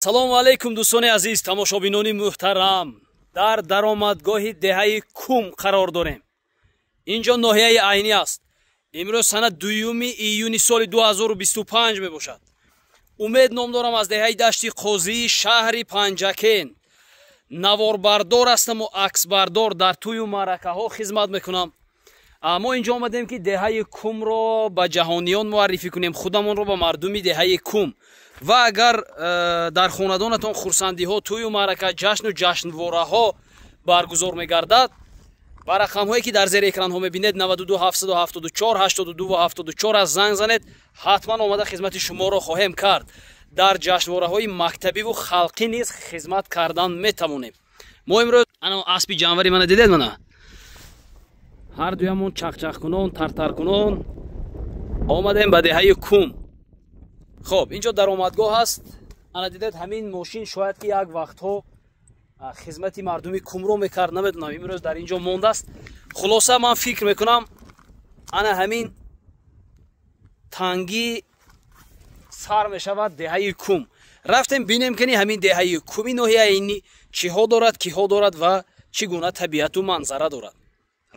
Салому алайкум, дӯстони азиз, тамошобинони муҳтарам. Дар даромадгоҳи деҳаи Кум қарор дорем. Инҷо ноҳияи Айнӣ аст. Имрӯз сана 2 июни соли 2025 мебошад. Умед ном дорам, аз деҳаи Дашти Қозии шаҳри Панҷакен. Наворбардор ҳастаму аксбардор, дар тӯю маъракаҳо хизмат мекунам. Мо инҷо омадем, ки деҳаи Кумро ба ҷаҳониён муаррифӣ кунем, худамонро ба мардуми деҳаи Кум. Ва агар дар хонадонатон хурсандиҳо, тӯю маърака, ҷашну ҷашнвораҳо баргузор мегардад, ба рақамҳое, ки дар зери экранҳо мебинед, 92 774 82 74 аз занг занед, ҳатман омада хизмати шуморо хоҳем кард. Дар ҷашнвораҳои мактабиву халқӣ низ хизмат кардан метавонем. Мо имрӯз ана аспи ҷанвари мана дидед, мана ҳар дуямон чақчақкунон, тартаркунон омадем ба деҳаи Кум. Хоб, инҷо даромадгоҳ аст. Ана дидед, ҳамин мошин шояд ки як вақтҳо хизмати мардуми Кумро мекард, намедонам, имрӯз дар инҷо мондааст. Хулоса, ман фикр мекунам, ана ҳамин тангӣ сар мешавад деҳаи Кум. Рафтем, бинем, кани ҳамин деҳаи Куми ноҳияи Айнӣ чиҳо дорад, киҳо дорад ва чӣ гуна табиату манзара дорад.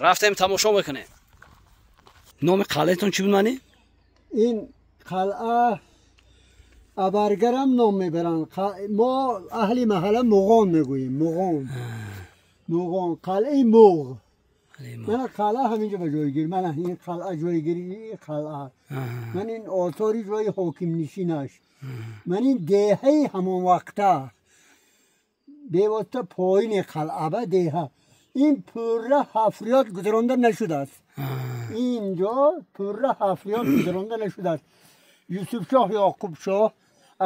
Рафтем, тамошо мекунем. Номи қалъаетон чӣ буд, мани? Ин қалъа Абаргарам ном мебаранд. Мо аҳли маҳалла Муғон мегӯем. Муғон, Муғон, қалъаи Муғ. Мана қалъа ҳаминҷо ба ҷойгир, мана ин қалъа, ҷойгири қалъа, ман ин осори ҷои ҳокимнишинаш, ман ин деҳаи ҳамон вақта, бевосита поини қалъа ба деҳа. Ин пурра ҳафриёт гузаронда нашудааст, инҷо пурра ҳафриёт гузаронда нашудааст. Юсуфшоҳ Ёқубшоҳ,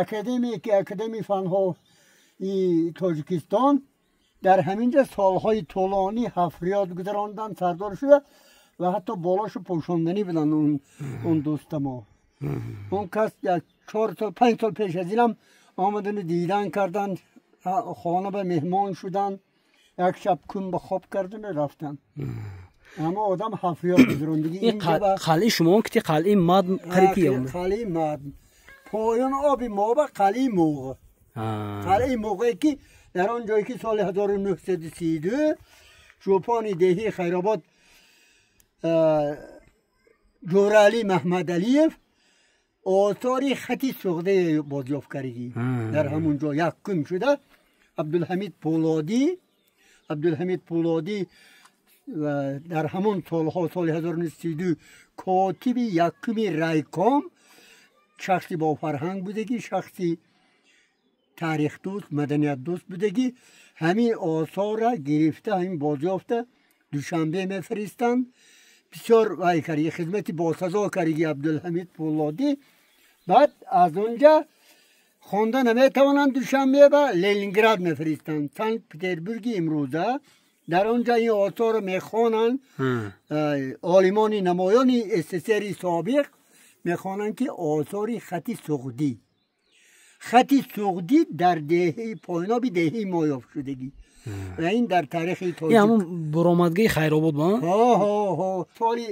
академики Академияи фанҳои Тоҷикистон, дар ҳаминҷа солҳои тӯлонӣ ҳафриёт гузаронданд, сардор шуда ва ҳатто болошу пӯшонданӣ буданд. Он дӯста мо, он кас як 4 сол, 5 сол пеш аз инам омадану дидан карданд, хона ба меҳмон шуданд, як шаб кун ба хоб кардану рафтанд. Аммо одам ҳафриёт гузарондагӣ. Қалъаи шумо кити қалъаи мад қариб ки? Қалъаи мад, поён оби мо ба қалъаи Муғ. Қалъаи Муғе, ки дар он ҷое, ки соли 1932 чӯпони деҳии Хайробод Ҷӯралӣ Маҳмадалиев осори хати суғдае бозёфт кардагӣ, дар ҳамон ҷо якум шуда Абдулҳамид Пӯлодӣ. Абдулҳамид Пӯлодӣ дар ҳамон солҳо, соли 1932, котиби якуми райком, шахси бофарҳанг будагӣ, шахси тарихдӯст, маданиятдӯст будагӣ, ҳамин осорра гирифта, ҳамин бозёфта Душанбе мефиристанд. Бисёр вай карди, хизмати босазо кардаги Абдулҳамид Пӯлодӣ. Баъд аз онҷа хонда наметавонанд, Душанбе ба Ленинград мефиристанд, Санкт Петербурги имрӯза. Дар он ҷа ин осорро мехонанд олимони намоёни СССРи собиқ, мехонанд, ки осори хати суғдӣ, хати суғдӣ дар деҳаи поиноби деҳаи мо ёфт шудагӣ ва ин дар таърихи Тоҷик. Ҳамон буромадгаи Хайробод ба? Ҳо, соли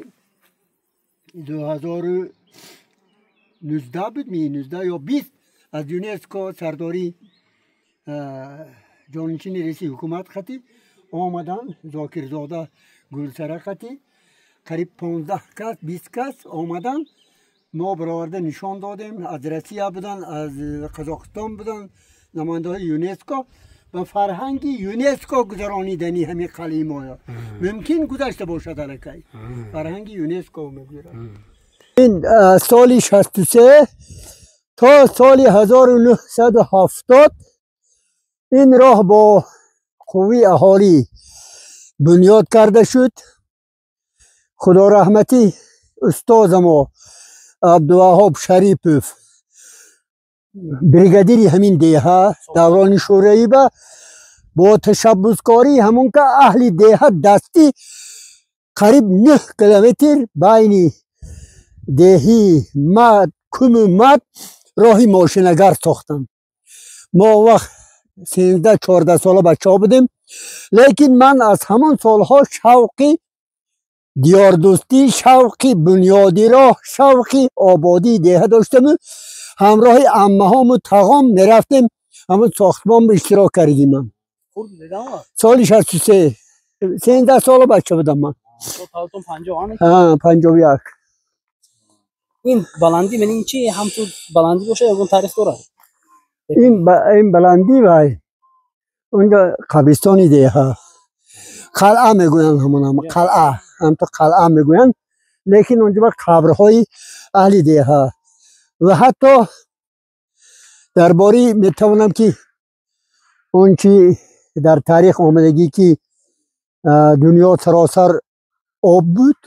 2019 буд ми, 19 ё 20, аз ЮНЕСКО сардорӣ ҷонишини раиси ҳукумат хати омаданд, Зокирзода Гулсара қати, қариб 15 кас, 20 кас омаданд. Мо бароварда нишон додем. Аз Россия буданд, аз Қазоқистон буданд намояндаҳои ЮНЕСКО. Ба фарҳанги ЮНЕСКО гузаронидани ҳамин қалъаи моя мумкин гузашта бошад, аллакай фарҳанги ЮНЕСКО мегӯяд. Ин соли 63 то соли 1970 ин роҳ бо қувваи аҳолӣ бунёд карда шуд. Худо раҳматӣ устозамо Абдуваҳоб Шарипов, бригадири ҳамин деҳа даврони шӯравӣ, ба бо ташаббускорӣ ҳамон ка аҳли деҳа дастӣ қариб 9 километр байни деҳи Мад, Куму Мад роҳи мошинагард сохтанд. Мо вақт 13-14 сола бачаҳо будем, лекин ман аз ҳамон солҳо шавқи диёрдӯстӣ, шавқи бунёди роҳ, шавқи ободии деҳа доштаму ҳамроҳи аммаҳому тағом мерафтем. ҳамон сохтмон иштирок кардем ман. Соли 63 13 сола бача будам ман. 51. Ин баландӣ ман ин чи ҳам ту баландӣ боша ягон таърих дорад? Ин баландӣ вай онҷо қабристони деҳа қалъа мегӯянд, ҳамонам қалъа, ҳамто қалъа мегӯянд, лекин онҷо қабрҳои аҳли деҳа ва ҳатто дар бораи метавонам ки он чи дар таърих омадагӣ ки дунё саросар об буд,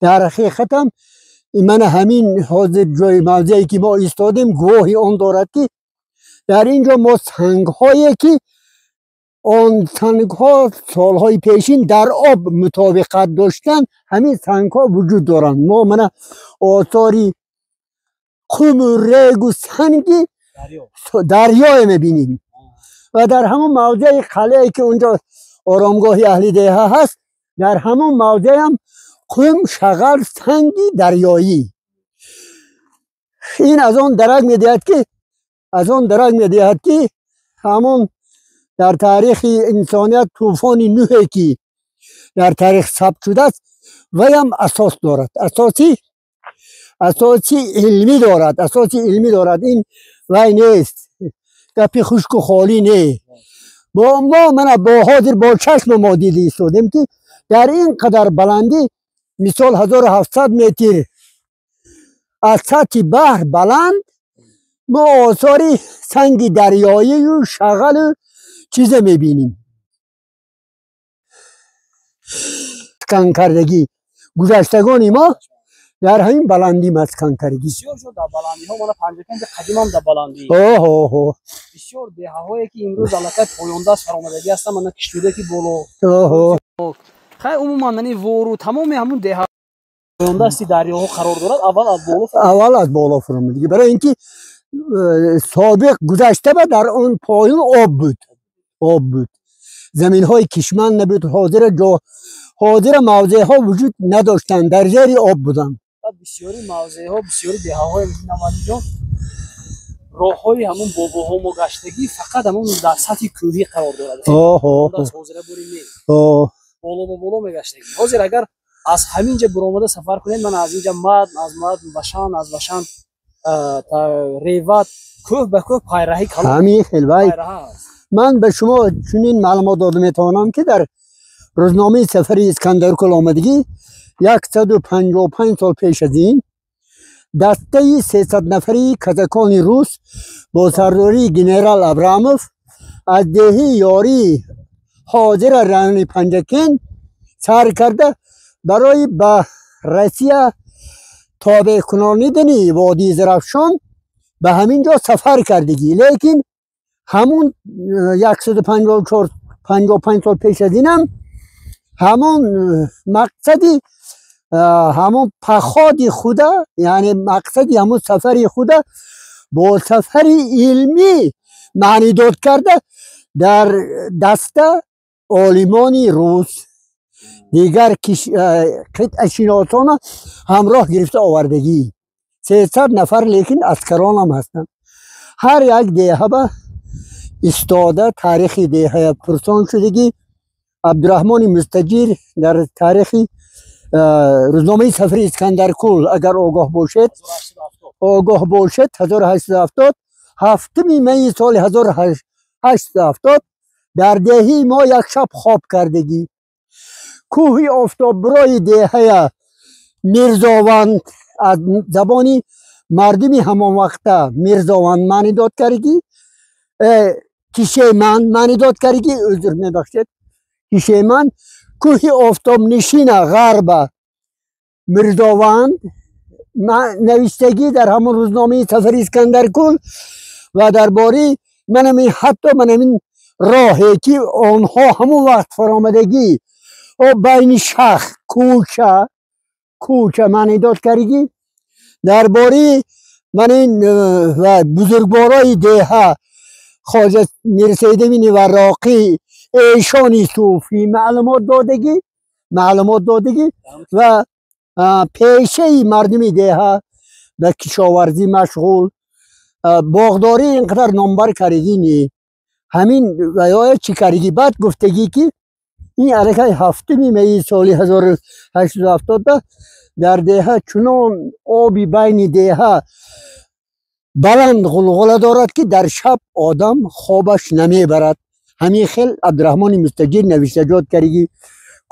дар ҳақиқатам мана ҳамин ҳозир ҷои мавзее ки мо истодем гувоҳи он дорад ки дар ин ҷо мо сангҳое ки он сангҳо солҳои пешин дар об мутобиқат доштанд, ҳамин сангҳо вуҷуд доранд. Мо мана осори қуму регу санги дарёе мебинем ва дар ҳамон мавзеи қалъае ки онҷо оромгоҳи аҳли деҳа ҳаст, дар ҳамон мавзеам қум, шағал, санги дарёӣ. Ин аз он дарак медиҳад ки ҳамон дар таърихи инсоният тӯфони Нӯҳе ки дар таърих сабт шудааст, ваям асос дорад, асоси илмӣ дорад, асоси илмӣ дорад. Ин вай нест, гапи хушку холӣ не. Мо мана бо ҳозир бо чашми мо дида истодем ки дар ин қадар баландӣ, мисол 1700 метр аз сатҳи баҳр баланд, мо осори санги дарёию шағалу чизе мебинем. Масканкардагӣ гузаштагони мо дар ҳамин баландӣ масканкардагӣ. Бисёр шуд дар баландиҳо, мана Панҷакенди қадимам дар баландӣ. Оҳо. Бисёр деҳаҳое ки имрӯз аллакай поёндаст фаромадагӣ ҳастанд, мана Киштудаки боло. Оҳо. Хай умуман мани вору тамоми ҳамун деҳа поёндасти дарёҳо қарор дорад, аввал аз боло аввал аз боло фаромадагӣ. Барои инки собиқ гузашта ба дар он поён об буд. Об буд. Заминҳои кишманд набуд, ҳозира ҷо ҳозира мавзеъҳо вуҷуд надоштанд, дар зери об буданд. Бисёри мавзеъҳо, бисёри деҳаҳои Навалиҷон роҳҳои ҳамун бобоҳо мо гаштагӣ фақат ҳамун дар сатҳи кӯҳӣ қарор дорад. Оҳо. Ҳозира бури не. Боло ба боло мегаштагӣ. Ҳозир агар аз ҳамин ҷа буромада сафар кунед, ман аз инҷа Мад, аз Мад Вашан, аз Вашан та Реват, кӯҳ ба кӯҳ пайраҳи калон. Ҳамин хел вай. Ман ба шумо чунин маълумот дода метавонам ки дар рӯзномаи сафари Искандаркул омадагӣ 155 сол пеш аз ин дастаи 300 нафарии казакони рус бо сардории генерал Абрамов аз деҳи ёрии ҳозира райони Панҷакент сар карда барои ба Россия тобеъ кунонидани водии Зарафшон ба ҳамин ҷо сафар кардагӣ. Лекин ҳамун 155 сол пеш аз инам ҳамон мақсади ҳамон паходи худа, яъне мақсади ҳамон сафари худа бо сафари илмӣ маънидод карда дар даста олимони рус дигар қитъашиносона ҳамроҳ гирифта овардагӣ. 300 нафар, лекин аскаронам ҳастанд. Ҳар як деҳа ба истода таърихи деҳая пурсон шудагӣ. Абдураҳмони Мустаҷир дар таърихи рӯзномаи сафари Искандаркул агар огоҳ бошед, 1870 7 майи соли 1870 дар деҳии мо як шаб хоб кардагӣ. Кӯҳи офтоббирои деҳая Мирзованд аз забони мардуми ҳамон вақта Мирзованд маъни дод кардагӣ, Кишеманд маъни дод кардагӣ, узр мебахшед, Кишеманд кӯҳи офтобнишина ғарба Мирзованд навиштагӣ дар ҳамон рӯзномаи сафари Искандаркул ва дар бораи манамин ҳатто манамин роҳе ки онҳо ҳамон вақт фаромадагӣ о байни шах кӯча кӯча маъни дод кардагӣ дар бораи манин ва бузургворои деҳа хоҷа Мирсайдамини Варроқӣ эшони суфӣ маълумот додагӣ ва пешаи мардуми деҳа ба кишоварзӣ машғул, Боғдорӣ инқадар номбар кардагӣ не, ҳамин ваёя чӣ кардагӣ. Баъд гуфтагӣ ки ин аллакай 7 майи соли 1870 дар деҳа чунон оби байни деҳа баланд ғулғула дорад, ки дар шаб одам хобаш намебарад. Ҳамин хел Абдураҳмони Мустаҷир навиштаҷот кардагӣ.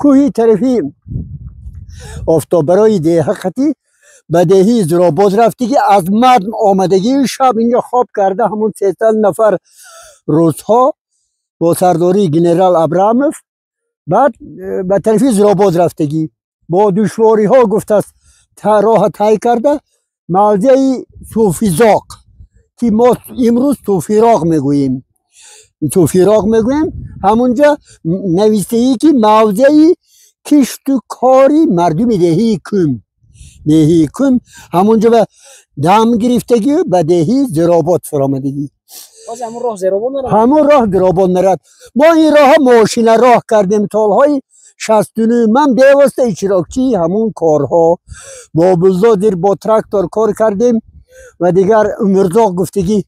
Кӯҳи тарафи офтоббарои деҳа қатӣ ба деҳии Зиробод рафтагӣ, аз мадм омадагӣ, шаб инҷо хоб карда, ҳамон 300 нафар русҳо бо сардории генерал Абрамов баъд ба тарафи Зиробод рафтагӣ, бо душвориҳо гуфтааст роҳа тай карда, мавзеи Суфизоқ, ки мо имрӯз Суфироқ мегӯем, Суфироқ мегӯем, ҳамунҷа навиштагӣ, ки мавзеи кишту кори мардуми деҳии Кум, деҳии Кум, ҳамунҷа ба дам гирифтагӣ, ба деҳии Зиробод фаромадагӣ. Ҳамон роҳ Зиробод мерад. Мо ин роҳа мошина роҳ кардем солҳои 69. Ман бевосита иштирокчии ҳамон корҳо, бо булдозер, бо трактор кор кардем ва дигар Умрзоқ гуфтагӣ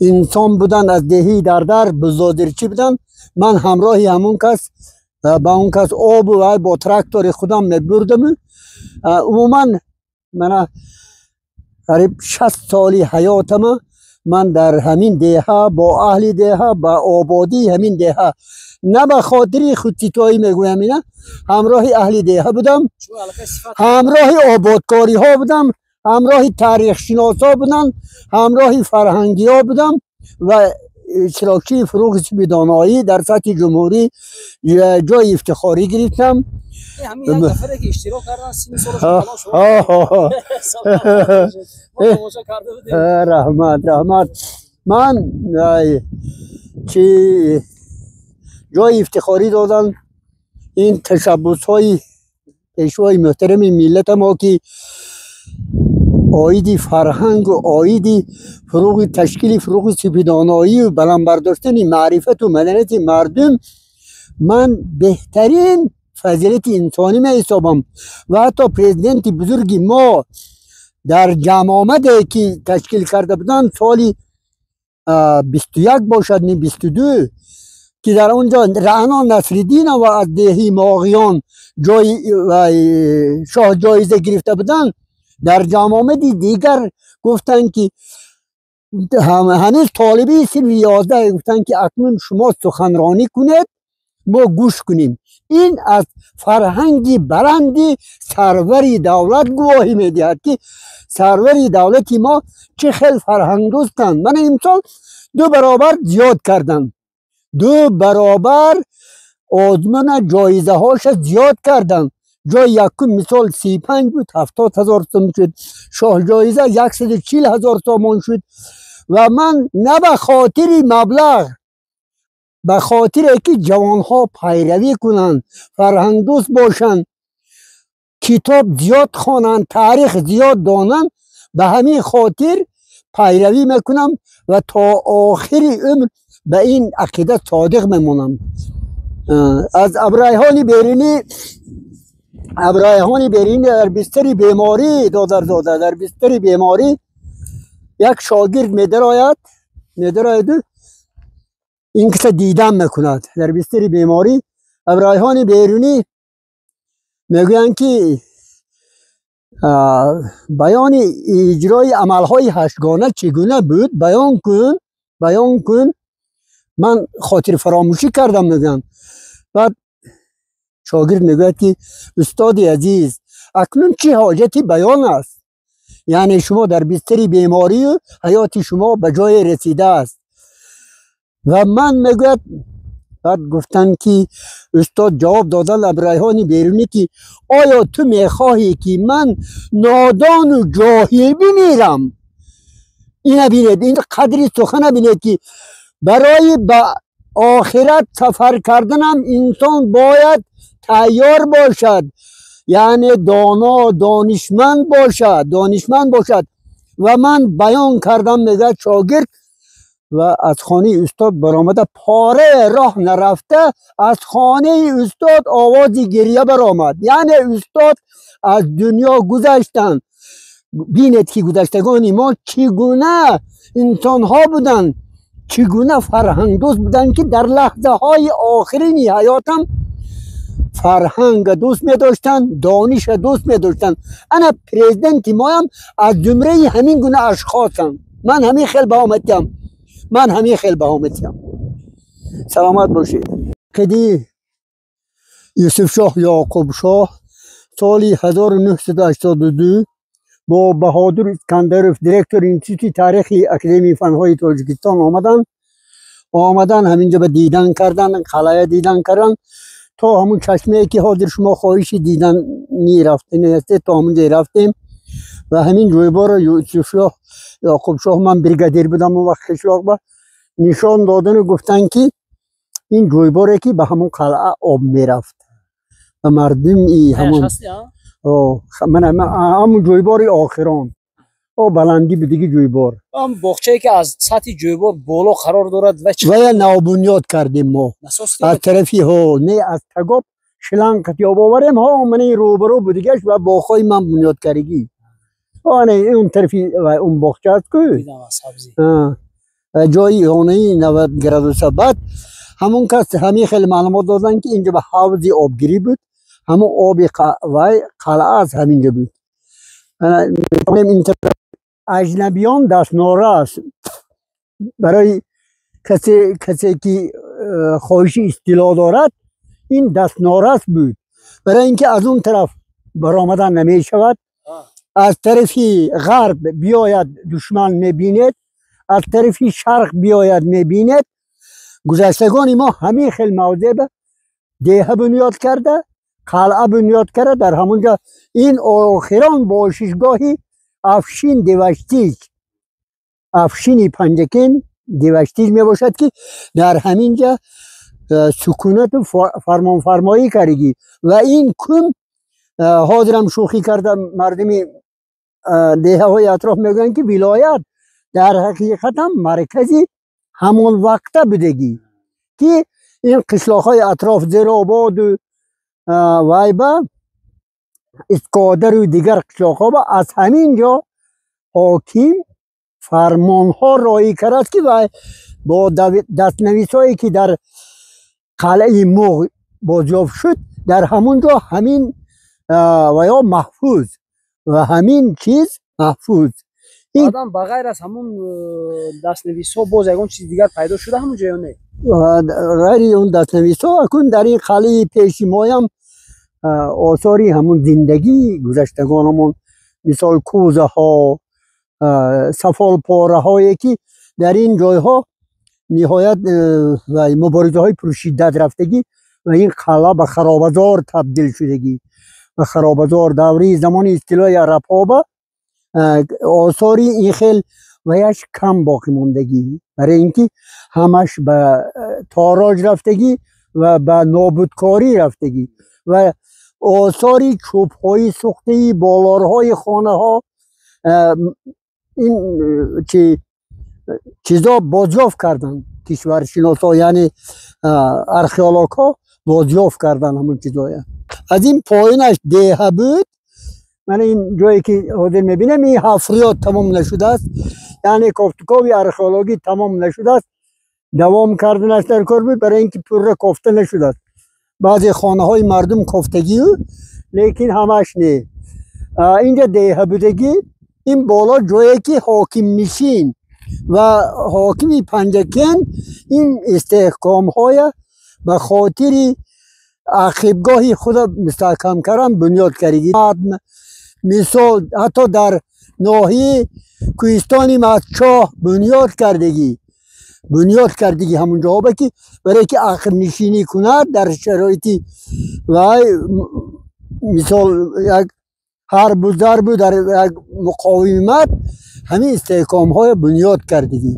инсон будан, аз деҳии Дардар, булдозерчӣ буданд. Ман ҳамроҳи ҳамон кас ба он кас обу вай бо трактори худам мебурдам. Умуман мана қариб 60 соли ҳаётама ман дар ҳамин деҳа, бо аҳли деҳа, ба ободии ҳамин деҳа, на ба хотири худситоӣ мегӯям, ина ҳамроҳи аҳли деҳа будам, ҳамроҳи ободкориҳо будам, ҳамроҳи таърихшиносҳо будам, ҳамроҳи фарҳангиҳо будам ва иштирокчии Фурӯғи субҳи дар сатҳи ҷумҳурӣ ҷои ифтихорӣ гирифтам. Ҳамин як нафаре ки иштирок кардан, сини солашон калон шуд. Мо тамошо карда будем. Раҳмат, раҳмат. Ман чи ҷои ифтихорӣ додан, ин ташаббусҳои пешвои муҳтарами миллата мо, ки оиди фарҳангу оиди фурӯғи ташкили Фурӯғи сипидоноию баланд бардоштани маърифату маданияти мардум, ман беҳтарин фазилати инсонӣ меҳисобам. Ва ҳатто президенти бузурги мо дар ҷамъомаде, ки ташкил карда буданд соли 21 бошад, не, 22, ки дар он ҷо Раъно Насриддинова аз деҳи Моғиён ҷои шоҳ ҷоиза гирифта буданд, дар ҷамъомади дигар гуфтанд, ки ҳанӯз толибии синфи 11, гуфтанд, ки акнун шумо суханронӣ кунед, мо гӯш кунем. Ин аз фарҳанги баланди сарвари давлат гувоҳӣ медиҳад, ки сарвари давлати мо чӣ хел фарҳангдӯстанд. Мана имсол 2 баробар зиёд карданд, 2 баробар озмуна ҷоизаҳоша зиёд карданд. Ҷои якум мисол 35 буд, 70 000 сом шуд, шоҳҷоиза 140 000 сомон шуд. Ва ман на ба хотири маблағ, ба хотире ки ҷавонҳо пайравӣ кунанд, фарҳангдӯст бошанд, китоб зиёд хонанд, таърих зиёд донанд, ба ҳамин хотир пайравӣ мекунам ва то охири умр ба ин ақида содиқ мемонам. Аз Абрайҳони Берунӣ, Абрайҳони Берунӣ дар бистари беморӣ, додарзода, дар бистари беморӣ як шогирд медарояд, медарояду ин киса дидан мекунад дар бистари беморӣ. Абрайҳони Берунӣ мегӯянд, ки баёни иҷрои амалҳои ҳаштгона чӣ гуна буд, баён кун, баён кун, ман хотирфаромӯшӣ кардам, мегӯям. Баъд шогирд мегӯяд, ки устоди азиз, акнун чӣ ҳоҷати баён аст? Яъне шумо дар бистари беморию ҳаёти шумо ба ҷое расидааст. Ва ман мегӯяд, баъд гуфтанд, ки устод ҷавоб доданд Абрайҳони Берунӣ, ки оё ту мехоҳӣ, ки ман нодону ҷоҳил бимирам? Ина бинед, ин қадри сухана бинед, ки барои ба охират сафар карданам инсон бояд тайёр бошад, яъне доно, донишманд бошад, донишманд бошад. Ва ман баён кардам, мегӯяд шогирд, ва аз хонаи устод баромада, пораи роҳ нарафта, аз хонаи устод овози гирья баромад, яъне устод аз дунё гузаштанд. Бинед ки гузаштагони мо чӣ гуна инсонҳо буданд, чӣ гуна фарҳангдӯст буданд, ки дар лаҳзаҳои охирини ҳаётам фарҳанга дӯст медоштанд, дониша дӯст медоштанд. Ана президенти моям аз зумраи ҳамин гуна ашхосанд. Ман ҳамин хел баҳо метиҳам, ман ҳамин хел баҳо метиҳам. Саломат бошед. Қиди Юсуфшоҳ Ёқубшоҳ соли 1982 бо Баҳодур Искандаров, директори Институти таърихи Академияи фанҳои Тоҷикистон, омаданд. Омадан ҳаминҷо ба дидан кардан, қалъая дидан кардан, то ҳамун чашмае ки ҳозир шумо хоҳиши дидани рафтани ҳастед, то ҳамунҷо рафтем ва ҳамин ҷойборо Юсуфшоҳ Ёқубшоҳ, ман бригадир будам он вақт қишлоқ, ба нишон додану гуфтанд, ки ин ҷойборе ки ба ҳамун қалъа об мерафт ва мардуми ҳамун ҳамун ҷойбори охирон о баландӣ будиги ҷойбор. Ам боғчае ки аз сатҳи ҷойбор боло қарор дорад ва ва я навбунёд кардем мо аз тарафи ҳо не, аз тагоб шланг қати об оварем. Ҳо, мана ин рӯбарӯ будигаш ва боғҳои ман бунёд кардагӣ. Ана он тарафи он боғча аст ку, ҷои ионаи 90 градуса. Баъд ҳамон кас ҳамин хеле маълумот доданд, ки инҷо ба ҳавзи обгирӣ буд, ҳамон оби вай қалъа аз ҳаминҷо буд. Аҷнабиён дастнора аст барои касе ки хоҳиши истило дорад, ин дастнорас буд, барои ин ки аз он тараф баромадан намешавад, аз тарафи ғарб биёяд, душман мебинед, аз тарафи шарқ биёяд, мебинед. Гузаштагони мо ҳамин хел мавзеъ ба деҳа бунёд карда, қалъа бунёд карда, дар ҳамонҷо ин охирон бошишгоҳи Афшин Деваштич, Афшини Панҷакент Деваштич мебошад, ки дар ҳамин ҷа сукунату фармонфармоӣ кардагӣ. Ва ин кун ҳозирам шӯхӣ карда мардуми деҳаҳои атроф мегӯянд, ки вилоят дар ҳақиқатам маркази ҳамон вақта будагӣ, ки ин қишлоқҳои атроф, Зерободу вайба Искодару дигар қишлоқҳо, аз ҳамин ҷо ҳоким фармонҳо роӣ кард, ки вай бо дастнависҳое ки дар қалъаи Муғ бозёфт шуд, дар ҳамон ҷо ҳамин ва ё маҳфуз ва ҳамин чиз маҳфуз. Баъдан ба ғайр аз ҳамун дастнависҳо боз ягон чизи дигар пайдо шуда ҳамун ҷо ё не? Ғайри он дастнависҳо акун дар ин қалъаи пеши моям осори ҳамун зиндагии гузаштагонамон, мисол кӯзаҳо, сафолпораҳое, ки дар ин ҷойҳо ниҳоят муборизаҳои пуршиддат рафтагӣ ва ин қалъа ба харобазор табдил шудагӣ, ба харобазор давраи замони истилои арабҳо ба осори ин хел ваяш кам боқӣ мондагӣ, барои ин ки ҳамаш ба тороҷ рафтагӣ ва ба нобудкорӣ рафтагӣ ва осори чӯбҳои сӯхтаи болорҳои хонаҳо, ин чи чизо бозёфт карданд кишваршиносҳо, яъне археологҳо бозёфт карданд ҳамон чизоя. Аз ин поинаш деҳа буд. Мана ин ҷое ки ҳозир мебинем, ин ҳафриёт тамом нашудааст, яъне кофтукови археологӣ тамом нашудааст, давом карданаш дар кор буд, барои ин ки пурра кофта нашудааст. Баъзе хонаҳои мардум кофтагию, лекин ҳамаш не. Инҷа деҳа будагӣ, ин боло ҷое ки ҳокимнишин ва ҳокими Панҷакент ин истеҳкомҳоя ба хотири ақибгоҳи худа мустаҳкам кардан бунёд кардагӣ. Мисол, ҳатто дар ноҳияи кӯҳистони Мастчоҳ бунёд кардагӣ, бунёд кардагӣ ҳамун ҷоба, ки барое ки ақибнишинӣ кунад дар шароити вай, мисол, як ҳарбу зарбу дар як муқовимат ҳамин истеҳкомҳоя бунёд кардагӣ.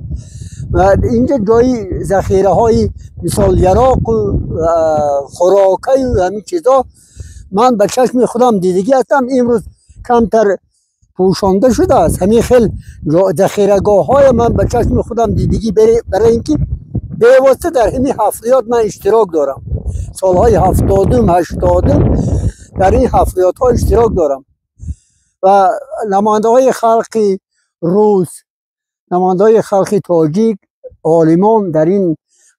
Ва инҷа ҷои захираҳои, мисол, яроқу хӯрокаю ҳамин чизо ман ба чашми худам дидагӣ ҳастам. Имрӯз камтар пӯшонда шудааст. Ҳамин хел захирагоҳҳоя ман ба чашми худам дидагӣ, барои ин ки бевосита дар ҳамин ҳафриёт ман иштирок дорам. Солҳои 70-ум, 80-ум дар ин ҳафриётҳо иштирок дорам. ва намояндаҳои халқи рус, намояндаҳои халқи тоҷик, олимон дар ин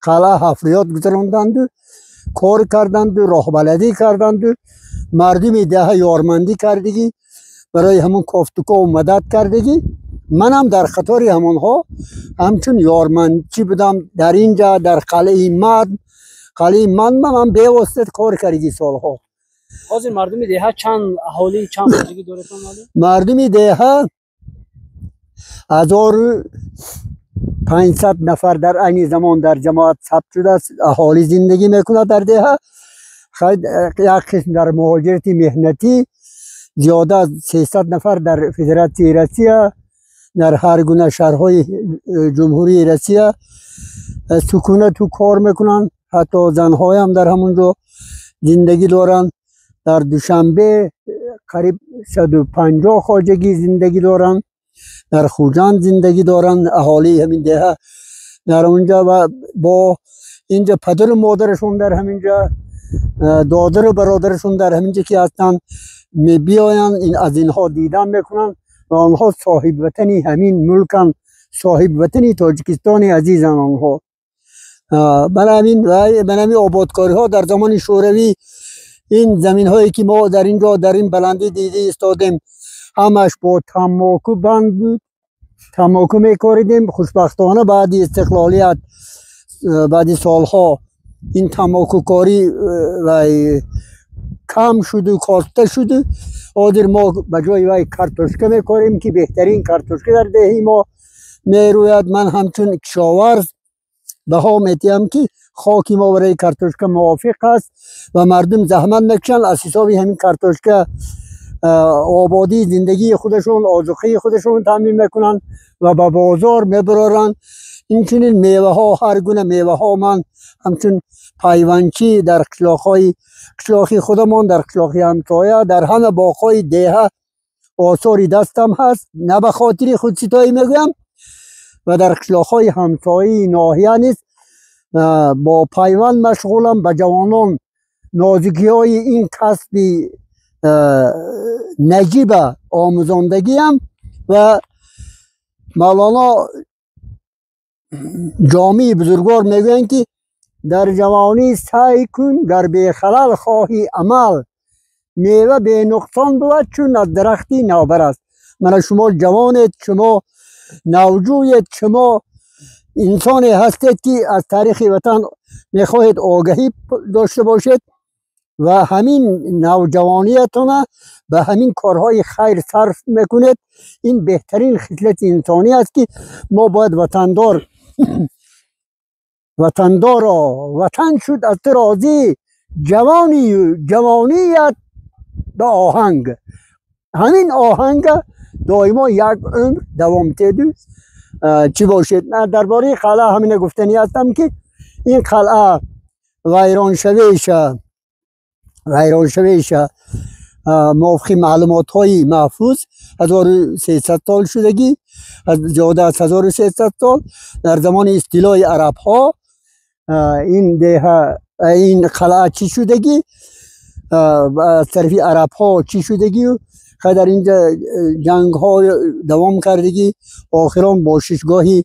қалъа ҳафриёт гузаронданду, кор карданду, роҳбаладӣ карданду, мардуми деҳа ёрмандӣ кардагӣ, барои ҳамон кофтуков мадад кардагӣ. Манам дар қатори ҳамонҳо ҳамчун ёрмандчӣ будам дар инҷа, дар қалъаи Мад. Қалъаи Мад ман бевосита кор кардагӣ солҳо. Ҳозир мардуми деҳа чанд аҳолӣ, чанд хоҷагӣ доред? Мардуми деҳа 1500 нафар дар айни замон дар ҷамоат сабт шудааст, аҳолӣ зиндагӣ мекунад дар деҳа. Як қисм дар муҳоҷирати меҳнатӣ, зиёда аз 300 нафар дар Федератсияи Россия, дар ҳар гуна шаҳрҳои Ҷумҳурии Россия сукунату кор мекунанд. Ҳатто занҳоям дар ҳамон ҷо зиндагӣ доранд. Дар Душанбе қариб 150 хоҷагӣ зиндагӣ доранд, дар Хуҷанд зиндагӣ доранд аҳолии ҳамин деҳа дар онҷа ва бо инҷа падару модарашон дар ҳаминҷа, додару бародарашон дар ҳаминҷа ки ҳастанд, мебиёянд, аз инҳо дидан мекунанд ва онҳо соҳибватани ҳамин мулканд, соҳибватани Тоҷикистони азизанд онҳо. Бар ҳамин ободкориҳо дар замони Шӯравӣ ин заминҳое ки мо дар инҷо дар ин баландӣ дида истодем, ҳамаш бо тамоку банд буд, тамоку мекоридем. Хушбахтона баъди истиқлолият, баъди солҳо ин тамокукорӣ кам шуду коста шуду. Ҳозир мо ба ҷои вай картошка мекорем, ки беҳтарин картошка дар деҳи мо мерӯяд. Ман ҳамчун кишоварз баҳо метиҳам, ки хоки мо барои картошка мувофиқ аст ва мардум заҳмат мекушанд, аз ҳисоби ҳамин картошка ободии зиндагии худашон, озуқаи худашон таъмин мекунанд ва ба бозор мебароранд. Инчунин меваҳо, ҳар гуна меваҳо, ман ҳамчун пайвандчӣ дар қишлоқҳои қишлоқи худамон, дар қишлоқи ҳамсоя, дар ҳама боғҳои деҳа осори дастам ҳаст. На ба хотири худситоӣ мегӯям, ва дар қишлоқҳои ҳамсояи ноҳия низ бо пайванд машғулам. Ба ҷавонон нозукиҳои ин касби наҷиба омӯзондагиам. Ва Мавлоно Ҷомии бузургвор мегӯянд, ки дар ҷавонӣ саъй кун, гар бехалал хоҳӣ амал, мева бенуқсон бувад, чун аз дарахти навбар аст. Мана шумо ҷавонед, шумо навҷӯед, шумо инсоне ҳастед, ки аз таърихи ватан мехоҳед огаҳӣ дошта бошед ва ҳамин навҷавониятона ба ҳамин корҳои хайр сарф мекунед. Ин беҳтарин хислати инсонӣ аст, ки мо бояд ватандор. Ватандоро ватан шуд аз ту розӣ, ҷавонию ҷавоният ба оҳанг. Ҳамин оҳанга доимо як умр давом теду чӣ бошед. Дар бораи қалъа ҳамина гуфтанӣ ҳастам, ки ин қалъа вайроншавиша мувофиқи маълумотҳои маҳфуз 1300 сол шудагӣ, зиёда аз 1300 сол. Дар замони истилои арабҳо ин деҳа, ин қалъа чӣ шудагӣ, аз тарафи арабҳо чӣ шудагию дар инҷа ҷангҳо давом кардагӣ. Охирон бошишгоҳи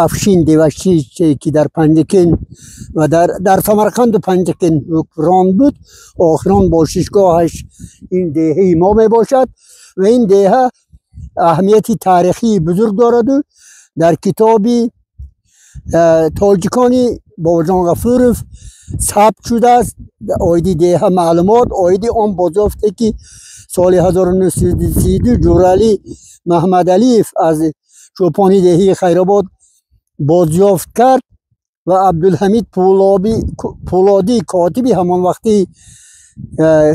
Афшин Девашчӣ, ки дар Панҷакент ва дар Самарқанду Панҷакент ҳукмрон буд, охирон бошишгоҳаш ин деҳаи мо мебошад. Ва ин деҳа аҳамияти таърихии бузург дораду дар китоби тоҷикони Бобоҷон Ғафуров сабт шудааст оиди деҳа маълумот, оиди он бозёфте, ки соли 1932 Ҷӯралӣ Маҳмадалиев аз чӯпони деҳии Хайробод бозёфт кард ва Абдулҳамид Пӯлодӣ, котиби ҳамон вақти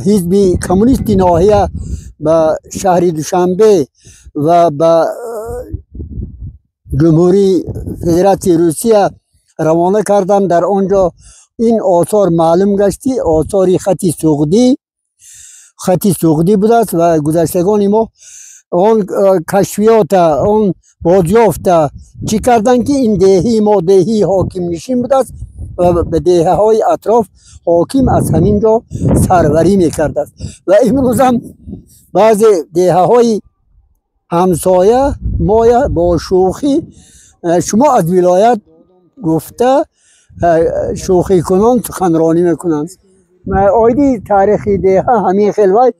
ҳизби коммунисти ноҳия, ба шаҳри Душанбе ва ба Ҷумҳурии Федератсияи Русия равона карданд. Дар он ҷо ин осор маълум гашт, ки осори хати суғдӣ будааст. Ва гузаштагони мо он кашфиёта, он бозёфта чӣ карданд, ки ин деҳии мо деҳии ҳокимнишин будааст. ва ба деҳаҳои атроф ҳоким аз ҳамин ҷо сарварӣ мекардааст. Ва имрӯзам баъзе деҳаҳои ҳамсоя моя бо шӯхӣ шумо аз вилоят гуфта шӯхикунон суханронӣ мекунанд. Оиди таърихи деҳа ҳамин хел. Вай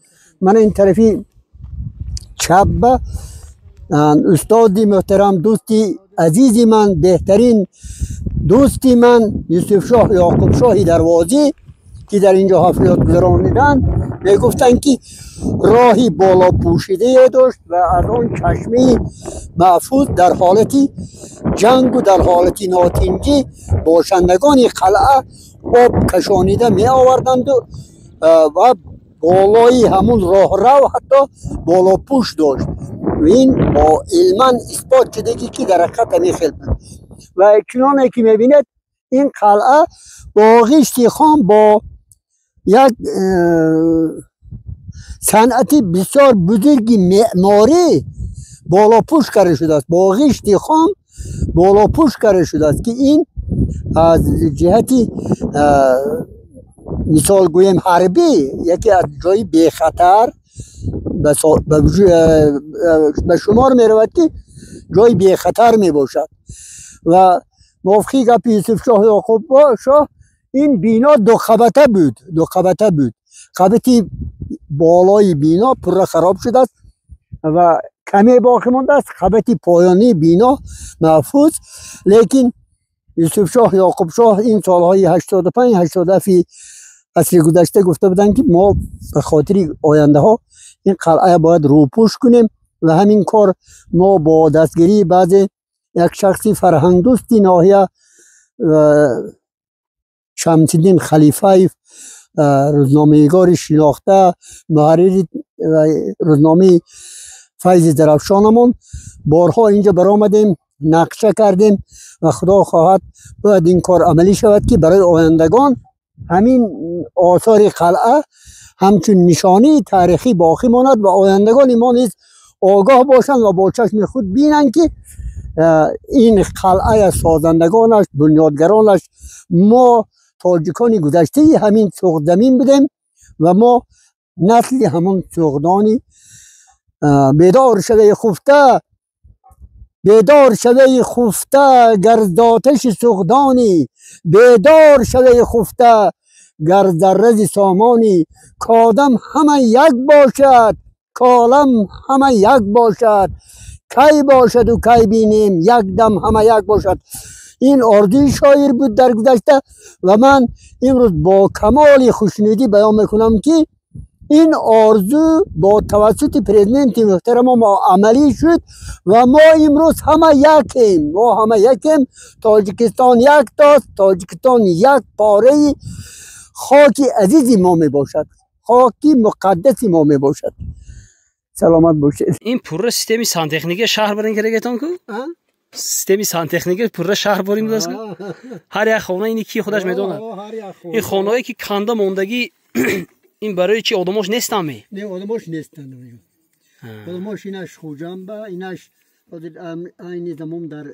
мана ин тарафи чап ба устоди муҳтарам, дӯсти азизи ман, беҳтарин дӯсти ман Юсуфшоҳ Ёқубшоҳи Дарвозӣ, ки дар инҷо ҳафриёт гузарониданд, мегуфтанд, ки роҳи болопӯшидае дошт ва аз он чашмаи маҳфуз дар ҳолати ҷангу дар ҳолати нотинҷӣ бошандагони қалъа об кашонида меоварданду ва болои ҳамун роҳрав ҳатто болопӯш дошт. Ин бо илман исбот шудагӣ, ки дар ҳақиқат ҳамин хел буд. Ва чуноне ки мебинед, ин қалъа бо ғишти хом, бо як санъати бисёр бузурги меъморӣ болопӯш карда шудааст, бо ғишти хом болопӯш карда шудааст, ки ин аз ҷиҳати, мисол гӯем, ҳарбӣ яке аз ҷои бехатар ба шумор меравад, ки ҷои бехатар мебошад. Ва мувофиқи гапи Юсуфшоҳ Ёқубшоҳ, ин бино дуқабата буд, дуқабата буд. Қабати болои бино пурра хароб шудааст ва каме боқӣ мондааст, қабати поёнии бино маҳфуз. Лекин Юсуфшоҳ Ёқубшоҳ ин солҳои 85, 87 асри гузашта гуфта буданд, ки мо ба хотири ояндаҳо ин қалъа бояд рӯпӯш кунем. Ва ҳамин кор мо бо дастгирии баъзе як шахси фарҳангдӯсти ноҳия, Шамсиддин Халифаев, рӯзноманигори шинохта, муҳаррири рӯзномаи Файзи Зарафшонамон, борҳо инҷо баромадем, нақша кардем ва худо хоҳад, бояд ин кор амалӣ шавад, ки барои ояндагон ҳамин осори қалъа ҳамчун нишонии таърихӣ боқӣ монад ва ояндагони мо низ огоҳ бошанд ва бо чашми худ бинанд, ки ин қалъая созандагонаш, бунёдгаронаш мо тоҷикони гузаштаи ҳамин Суғдзамин будем ва мо насли ҳамон суғдони. Бедор шаваи хуфта, бедор шаваи хуфта, гар зоташи суғдонӣ, бедор шаваи хуфта, гар заррази сомонӣ, кодам ҳама як бошад, колам ҳама як бошад, кай бошаду кай бинем якдам ҳама як бошад. Ин орзуи шоир буд дар гузашта. Ва ман имрӯз бо камоли хушнудӣ баён мекунам, ки ин орзу бо тавассути президенти муҳтарама мо амалӣ шуд ва мо имрӯз ҳама якем, мо ҳама якем. Тоҷикистон яктост, Тоҷикистон як пораи хоки азизи мо мебошад, хоки муқаддаси мо мебошад. Саломат бошед. Ин пурра системаи сантехникаи шаҳр барин кардагетон ку, системаи сантехника пурра шаҳр борим будааст ку. Ҳар як хона ини ки худаш медонад. Ин хонаое ки канда мондагӣ, ин барои чи одамош нестанд ме? Не, одамош нестанд. Одамош инаш Хуҷанба, инаш айни замон дар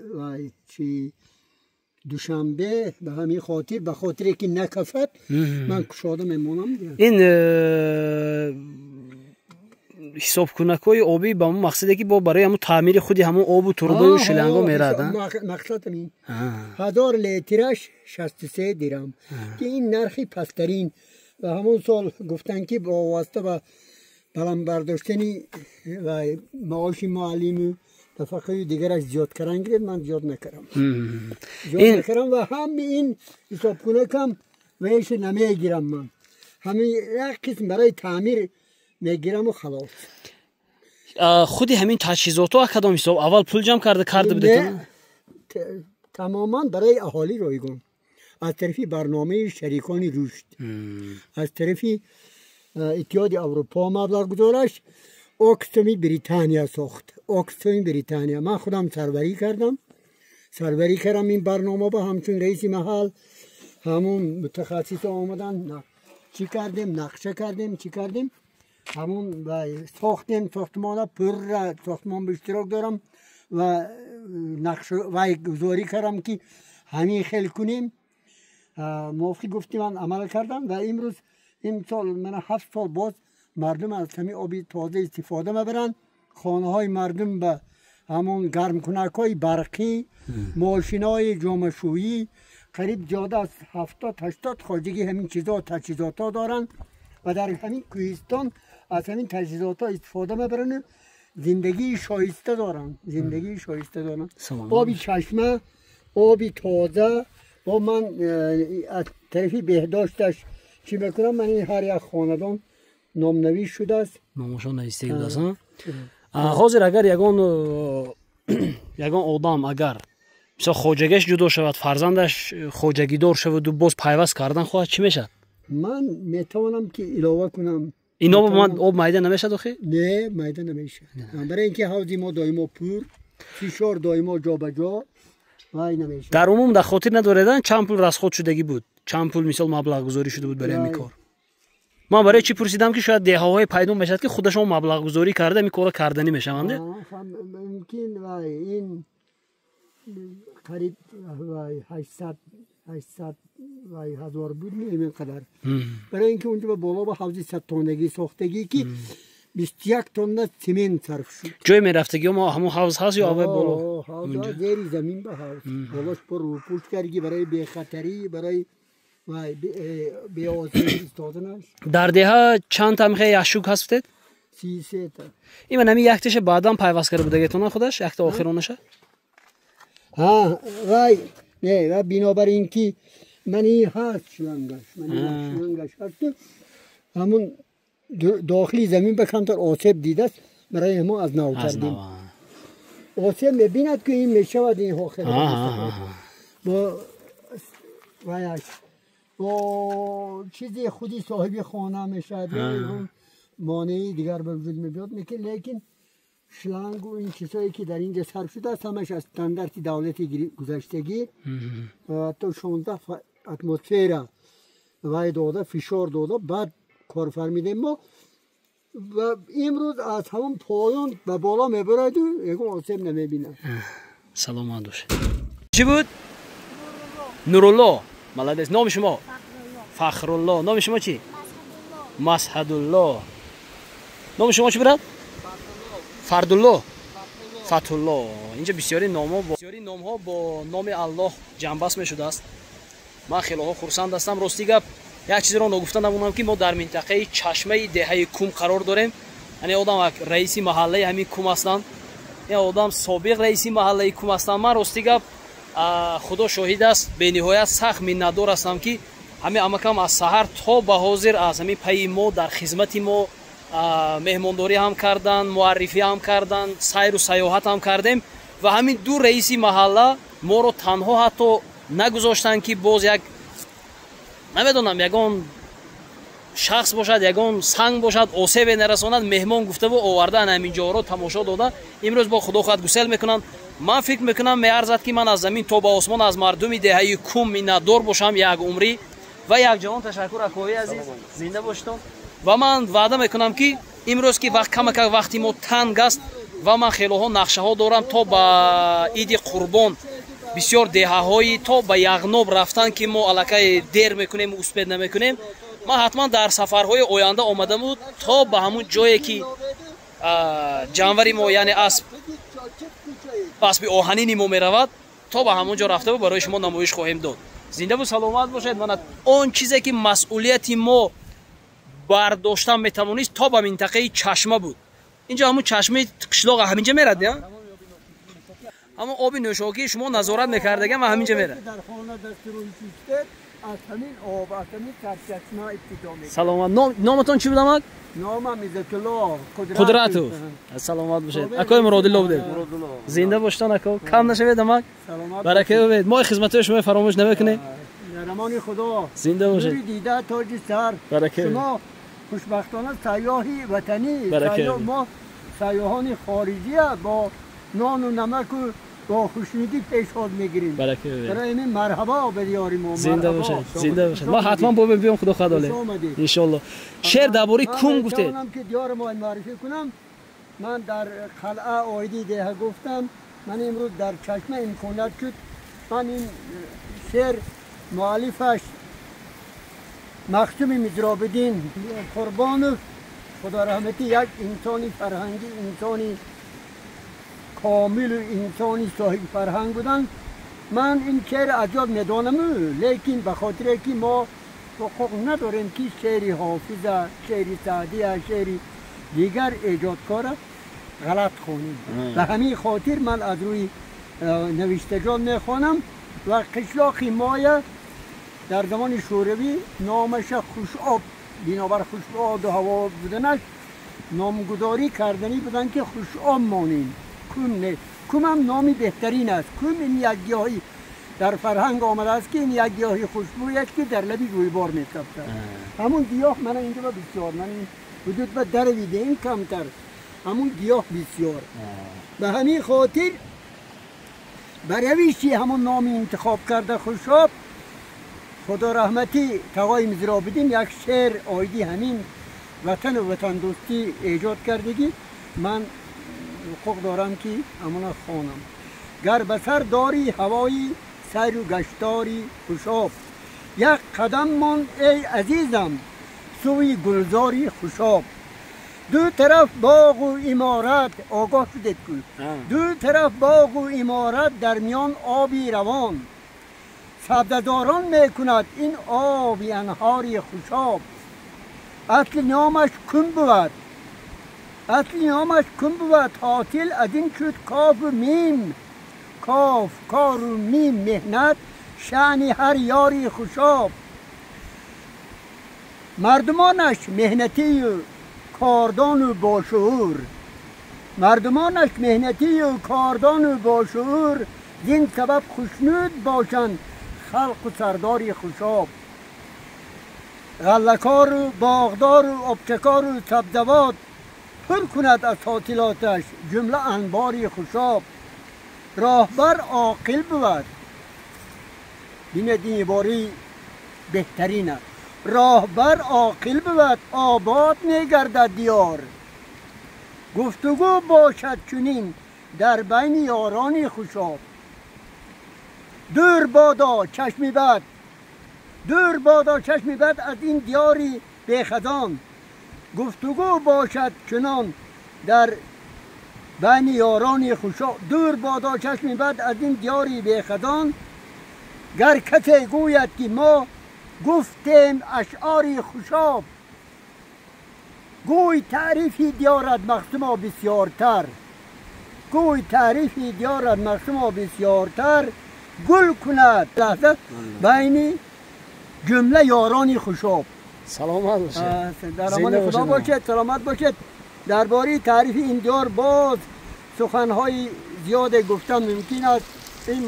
чи Душанбе. Ба ҳамин хотир, ба хотире ки накафад, ман кушода мемонам. Ин ҳисобкунакҳои обӣ ба ҳамон мақсаде, ки бо барои ҳамон таъмири худи ҳамон обу турбаю шланго мерад. Мақсад ҳамин. 1000 литраш 63 дирам, ки ин нархи пасттарин. Ва ҳамон сол гуфтанд, ки бо восита ба баланд бардоштани маоши муаллиму нафақаи дигараш зиёд кардан гиред. Ман зиёд накардам, зиёд накардам. Ва ҳами ин ҳисобкунакам веша намегирам, ман ҳамин як қисм барои таъмир мегираму халос. Худи ҳамин таҷҳизотҳо кадом ҳисоб аввал пул ҷамъ карда будед? Тамоман барои аҳолӣ ройгон, аз тарафи барномаи шарикони рушд, аз тарафи Иттиҳоди Аврупо маблағгузораш, Оксфами Британия сохт, Оксфами Британия. Ман худам сарварӣ кардам, сарварӣ кардам ин барнома ба ҳамчун раиси маҳал. Ҳамун мутахассисо омадан, чӣ кардем, нақша кардем, чӣ кардем, ҳамун сохтем сохтмона. Пурра сохтмон ба иштирок дорам ва нақша вай гузорӣ кардам, ки ҳамин хел кунем. موافقی گفتی من عمل کردم و امروز امسال من 7 سال باز مردم از همین آبی تازه استفاده میبرن. خانه های مردم به همون گرم کنک های برقی، ماشین های جامشویی، قریب زیاده از 70-80 خواجگی همین چیزا تجهیزات ها دارن و در همین کوهستان از همین تجهیزات ها استفاده میبرن. زندگی شایسته دارن، زندگی شایسته دارن. آبی چشمه، آبی تازه. با من از طرفی بهداشتش چی میکنم، من این هر یک خاندان نامنویس شده است، نامشان نوشته شده است. ҳозир агар ягон одам агар мисол хоҷагиаш ҷудо шавад, фарзандаш хоҷагидор шаваду боз пайваст кардан хоҳад, чӣ мешавад? Ман метавонам ки илова кунам. Ин об майда намешавад охи? Не, майда намешавад. Барои инки ҳавзи мо доимо пур, фишор доимо ҷобаҷо вай намешавад. Дар умум дар хотир надоредан чанд пул расход шудагӣ буд, чанд пул мисол маблағгузорӣ шуда буд барои ҳамин кор? Ман барои чӣ пурсидам ки шояд деҳаҳое пайдо мешавад ки худашон маблағгузорӣ карда ҳамин корро карданӣ мешаванд. Мумкин вай ин қариб вай 800 вай ҳазор буд, ин қадар. Барои инки унҷо боло ба ҳавзи 100 тоннагӣ сохтагӣ ки 21 тонна семент сарф шуд. Ҷой мерафтагӣ мо ҳамон ҳавз ҳаст ё аввал боло? Ҳавз зери замин ба ҳавз. Болош пур рӯпӯш кардагӣ барои бехатарӣ, барои дар деҳа чанд тамхе яшук ҳастед? 33 та. Ин ҳамин якташа баъдан пайваст карда будагетона худаш, якта охиронаша? Ҳа, вай, не, ва бинобар ин ки ман ин ҳаст шлангаш, ман ин шлангаш ҳаст, ҳамун дохили замин ба камтар осеб дидааст, барои ҳамон аз нав кардем. Осеб мебинад ки ин мешавад инҳо хеле бо ваяш бо чизи худи соҳиби хона мешавад, монеи дигар ба вуҷуд мебиёд. Лекин шлангу ин чизҳое ки дар инҷа сарф шудааст ҳамаш аз стандарти давлати гузаштагӣ, ҳатто 16 атмосфера вай дода, фишор дода, баъд кор фармидем мо ва имрӯз аз ҳамон поён ба боло мебараду ягон осеб намебинад. Саломат бошед. Чӣ буд? Нурулло. Молодец. Номи шумо? Фахрулло. Номи шумо чӣ? Масҳадулло. Номи шумо чӣ брат? Фардулло. Фатулло. Инҷа бисёри номҳо бо номи Аллоҳ ҷамъбаст мешудааст. Ман хелоҳо хурсанд ҳастам. Рости гап як чизро ногуфта намонам ки мо дар минтақаи чашмаи деҳаи Кум қарор дорем. Яъне одам раиси маҳаллаи ҳамин Кум ҳастанд, ин одам собиқ раиси маҳаллаи Кум ҳастанд. Ман рости гап худо шоҳид аст, бениҳоят сахт миннатдор ҳастам ки ҳамин амакам аз саҳар то ба ҳозир аз ҳамин пайи мо дар хизмати мо меҳмондорӣ ҳам карданд, муаррифӣ ҳам карданд, сайру сайёҳат ҳам кардем ва ҳамин ду раиси маҳалла моро танҳо ҳатто нагузоштанд ки боз як намедонам ягон шахс бошад, ягон санг бошад, осебе нарасонад, меҳмон гуфтаву овардан ҳамин ҷоро тамошо дода. Имрӯз бо худо хоҳад гусел мекунанд. Ман фикр мекунам меарзад ки ман аз замин то ба осмон аз мардуми деҳаи Кум миннатдор бошам як умрӣ. Ва як ҷавон ташаккур акои азиз, зинда бошитон. Ва ман ваъда мекунам ки имрӯз ки вақт камакак вақти мо танг аст ва ман хелоҳо нақшаҳо дорам то ба иди қурбон бисёр деҳаҳои то ба Яғноб рафтан ки мо аллакай дер мекунем, успед намекунем. Ман ҳатман дар сафарҳои оянда омадаму то ба ҳамун ҷое ки ҷанвари мо, яъне аспи оҳанини мо меравад, то ба ҳамон ҷо рафтаву барои шумо намоиш хоҳем дод. Зиндаву саломат бошед. Мана он чизе ки масъулияти мо бардоштан метавонист то ба минтақаи чашма буд. Инҷо ҳамун чашмаи қишлоқ ҳаминҷа мерад, я? Ҳамон оби нӯшокии шумо назорат мекардагам ва ҳаминҷа мерад. Аз ҳамин об, аз ҳамин сарчашма ибтидо мекунад. Саломат. Номатон чӣ буд амак? Номам Иззатулло Қудратов. Саломат бошед. Акои Муродулло будед. Зинда боштон ако. Кам нашавед амак. Барака бибед. Мо хизматҳои шумо фаромӯш намекунем. Дар амони Худо. Зинда бошед. Нури дида тоҷи сар. Барака. Шумо хушбахтона сайёҳи ватанӣ, мо сайёҳони хориҷия бо нону намаку бо хушнудӣ пешвоз мегирем. Барои ҳамин марҳабо ба диёри мо. Зинда бошед, зинда бошед. Мо ҳатман бо биём, худо хоҳад оле. Иншоалло. Шеър дар бораи Кум гуфтед. Ман метавонам ки диёри мо муаррифӣ кунам. Ман дар қалъа оиди деҳа гуфтам. Ман имрӯз дар чашма имконият шуд. Ман ин шеър муаллифаш Махсуми Мизробиддин Қурбонов худо раҳматӣ як инсони фарҳангӣ, инсони комилу инсони соҳиби фарҳанг буданд. Ман ин шеър аз ёд медонам, лекин ба хотире ки мо ҳуқуқ надорем ки шеъри Ҳофиза, шеъри Саъдия, шеъри дигар эҷодкора ғалат хонем. Ба ҳамин хотир ман аз рӯи навиштаҷот мехонам ва қишлоқи моя дар замони Шӯравӣ номаша Хушоб, бинобар хушобу ҳаво буданаш номгузорӣ карданӣ буданд ки Хушоб монем. Кум не, кумам номи беҳтарин аст. Кум ин як гиёҳи дар фарҳанг омадааст ки ин як гиёҳи хушбӯй аст ки дар лаби ҷӯйбор месабзад. Ҳамун гиёҳ мана инҷо ба бисёр, ман ин ҳудуд ба даравидаем камтар, ҳамун гиёҳ бисёр. Ба ҳамин хотир ба равиши ҳамун номи интихоб карда Хушоб, худо раҳматӣ тағои Мизробиддин як шеър оиди ҳамин ватану ватандӯстӣ эҷод кардагӣ. Ман ҳуқуқ дорам ки ҳамона хонам. Гар ба сар дори ҳавои сайру гаштори Хушоб, як қадам мон эй азизам сӯи гулзори Хушоб. Ду тараф боғу иморат, огоҳ шудед ку, ду тараф боғу иморат, дар миён оби равон, сабзадорон мекунад ин оби анҳори Хушоб. Асли номаш кун бувад, асли номаш кун бувад, ҳосил аз ин шуд кофу мим, коф кору мим меҳнат, шаъни ҳар ёри Хушоб. Мардумонаш меҳнатию кордону бошуур, мардумонаш меҳнатию кордону бошуур, зин сабаб хушнуд бошанд халқу сардори Хушоб. Ғаллакору боғдору обчакору сабзавот пур кунад аз ҳосилоташ ҷумла анбори Хушоб. Роҳбар оқил бувад, бинед ин ибораи беҳтарин аст. Роҳбар оқил бувад, обод мегардад диёр. Гуфтугӯ бошад чунин дар байни ёрони Хушоб. Дур бодо чашми бад, дур бодо чашми бад аз ин диёри бехазон. Гуфтугӯ бошад чунон дар байни ёрони Хушоб. Дур бодо чашми бад аз ин диёри бехазон. Гар касе гӯяд ки мо гуфтем ашъори Хушоб, гӯй таърифи диёрат махсумо бисёртар, гӯй таърифи диёрат махсумо бисёртар, гул кунад лаҳза байни ҷумла ёрони Хушоб. Саломат бошед, дар амони Худо бошед, саломат бошед. Дар бораи таърифи ин диёр боз суханҳои зиёде гуфтан мумкин аст. Ин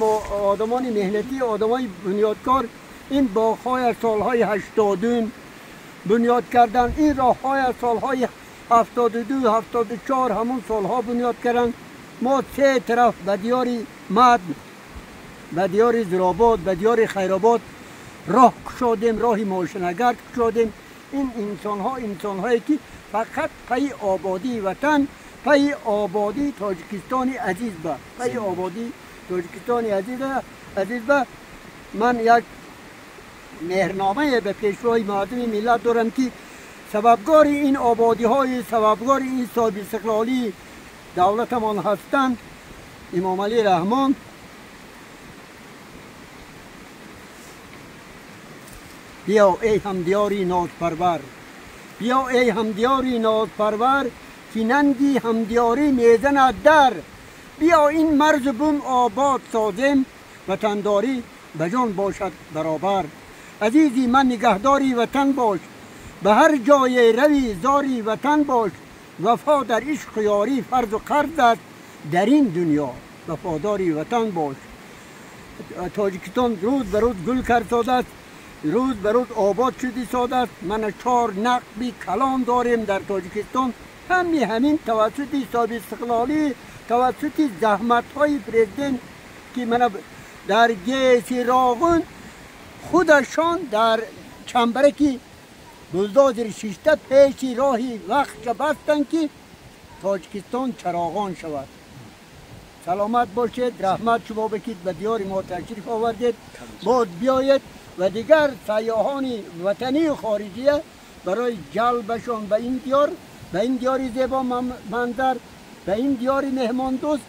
одамони меҳнатӣ, одамони бунёдкор ин боғҳои солҳои 80 бунёд карданд, ин роҳҳои солҳои 72, 74 ҳамон солҳо бунёд карданд. Мо се тараф ба диёри Мад, ба диёри Зиробод, ба диёри Хайробод роҳ кушодем, роҳи мошинагард кушодем. Ин инсонҳо инсонҳое ки фақат пайи ободии ватан, пайи ободии Тоҷикистони азиз ба, пайи ободии Тоҷикистони азиз ба. Ман як меҳрномае ба пешвои муаззами миллат дорам ки сабабгори ин ободиҳои, сабабгори ин соҳиби истиқлолии давлатамон ҳастанд Имомалӣ Раҳмон. Биё эй ҳамдиёри нозпарвар, биё эй ҳамдиёри нозпарвар, ки нанги ҳамдиёрӣ мезанад дар. Биё ин марзу бум обод созем, ватандорӣ ба ҷон бошад баробар. Азизи ман нигаҳдори ватан бош, ба ҳар ҷое рави зори ватан бош. Вафо дар ишқу ёрӣ фарзу қарз аст, дар ин дунё вафодори ватан бош. Тоҷикистон рӯз ба рӯз гул кардсодааст, рӯз ба рӯз обод шудисодааст. Мана 4 нақби калон дорем дар Тоҷикистон. ҳами ҳамин тавассути соҳиби истиқлолӣ, тавассути заҳматҳои президент ки мана дар ГЭСи Роғун худашон дар чамбараки булдозер шишта пеши роҳи вақтша бастанд ки Тоҷикистон чароғон шавад. Саломат бошед, раҳмат шумо бикид ба диёри мо ташриф овардед. Боз биёед. و دیگر سیاحان وطنی و خارجی برای جلبشان به این دیار، به این دیار زیبا منظر، به این دیار مهمان دوست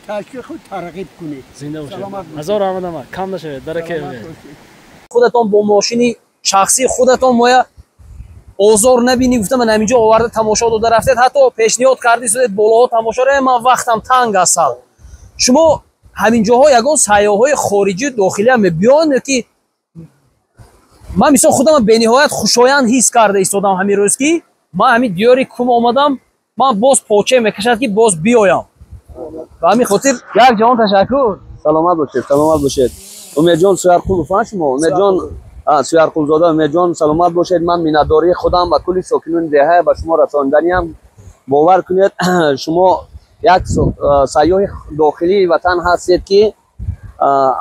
تشویق و ترغیب کنید. زنده باشید. هزار رحمت، کم نشوید، برکه. خودتان با ماشینی شخصی خودتان مایا озор набинӣ гуфта ман ҳаминҷо оварда тамошо дода рафтед, ҳатто пешниҳод кардӣ судед болоҳо тамошо ра, ман вақтам танг аст. Шумо ҳаминҷоҳо ягон сайёҳҳои хориҷию дохилиам мебиён ки ман мисол худам бениҳоят хушоянд ҳис карда истодам ҳамин рӯз ки ман ҳамин диёри Кум омадам, ман боз поче мекашад ки боз биёям. Ба ҳамин хотир як ҷаҳон ташаккур. Саломат бошед, саломат бошед. Умедҷон Суярқулов, шумо Умедҷон Суярқулзода, Умедҷон, саломат бошед. Ман миннатдории худам ба кулли сокинони деҳа ба шумо расонданиам. Бовар кунед, шумо як сайёҳи дохилии ватан ҳастед ки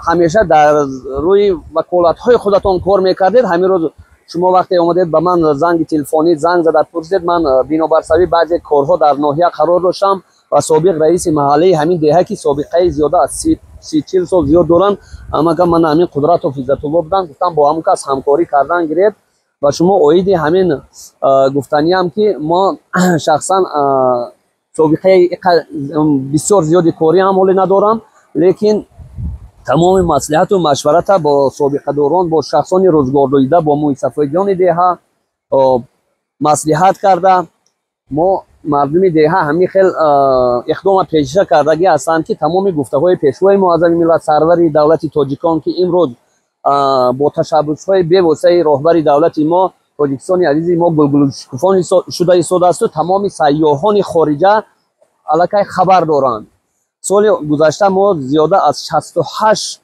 ҳамеша дар рӯи ваколатҳои худатон кор мекардед. Ҳамин рӯз шумо вақте омадед ба ман занги телефонӣ занг зада пурсидед, ман бинобар сабаби баъзе корҳо дар ноҳия қарор доштам ва собиқ раиси маҳаллаи ҳамин деҳа ки собиқаи зиёда аз 30-40 сол зиёд доранд, амака ман ҳамин Қудратов Иззатулло будам, гуфтам бо ҳамон кас ҳамкорӣ кардан гиред. Ва шумо оиди ҳамин гуфтаниам ки мо шахсан собиқаи бисёр зиёди корӣ ҳам ҳоле надорам, лекин тамоми маслиҳату машварата бо собиқадорон, бо шахсони рӯзгордоида, бо мӯйсафедони деҳа маслиҳат карда, мо мардуми деҳа ҳамин хел иқдома пеша кардагӣ ҳастанд ки тамоми гуфтаҳои Пешвои Муаззами миллат, сарвари давлати тоҷикон, ки имрӯз бо ташаббусҳои бевоситаи роҳбари давлати мо Тоҷикистони азизи мо гулгулшукуфон шуда истодаасту тамоми сайёҳони хориҷа аллакай хабар доранд. Соли гузашта мо зиёда аз 68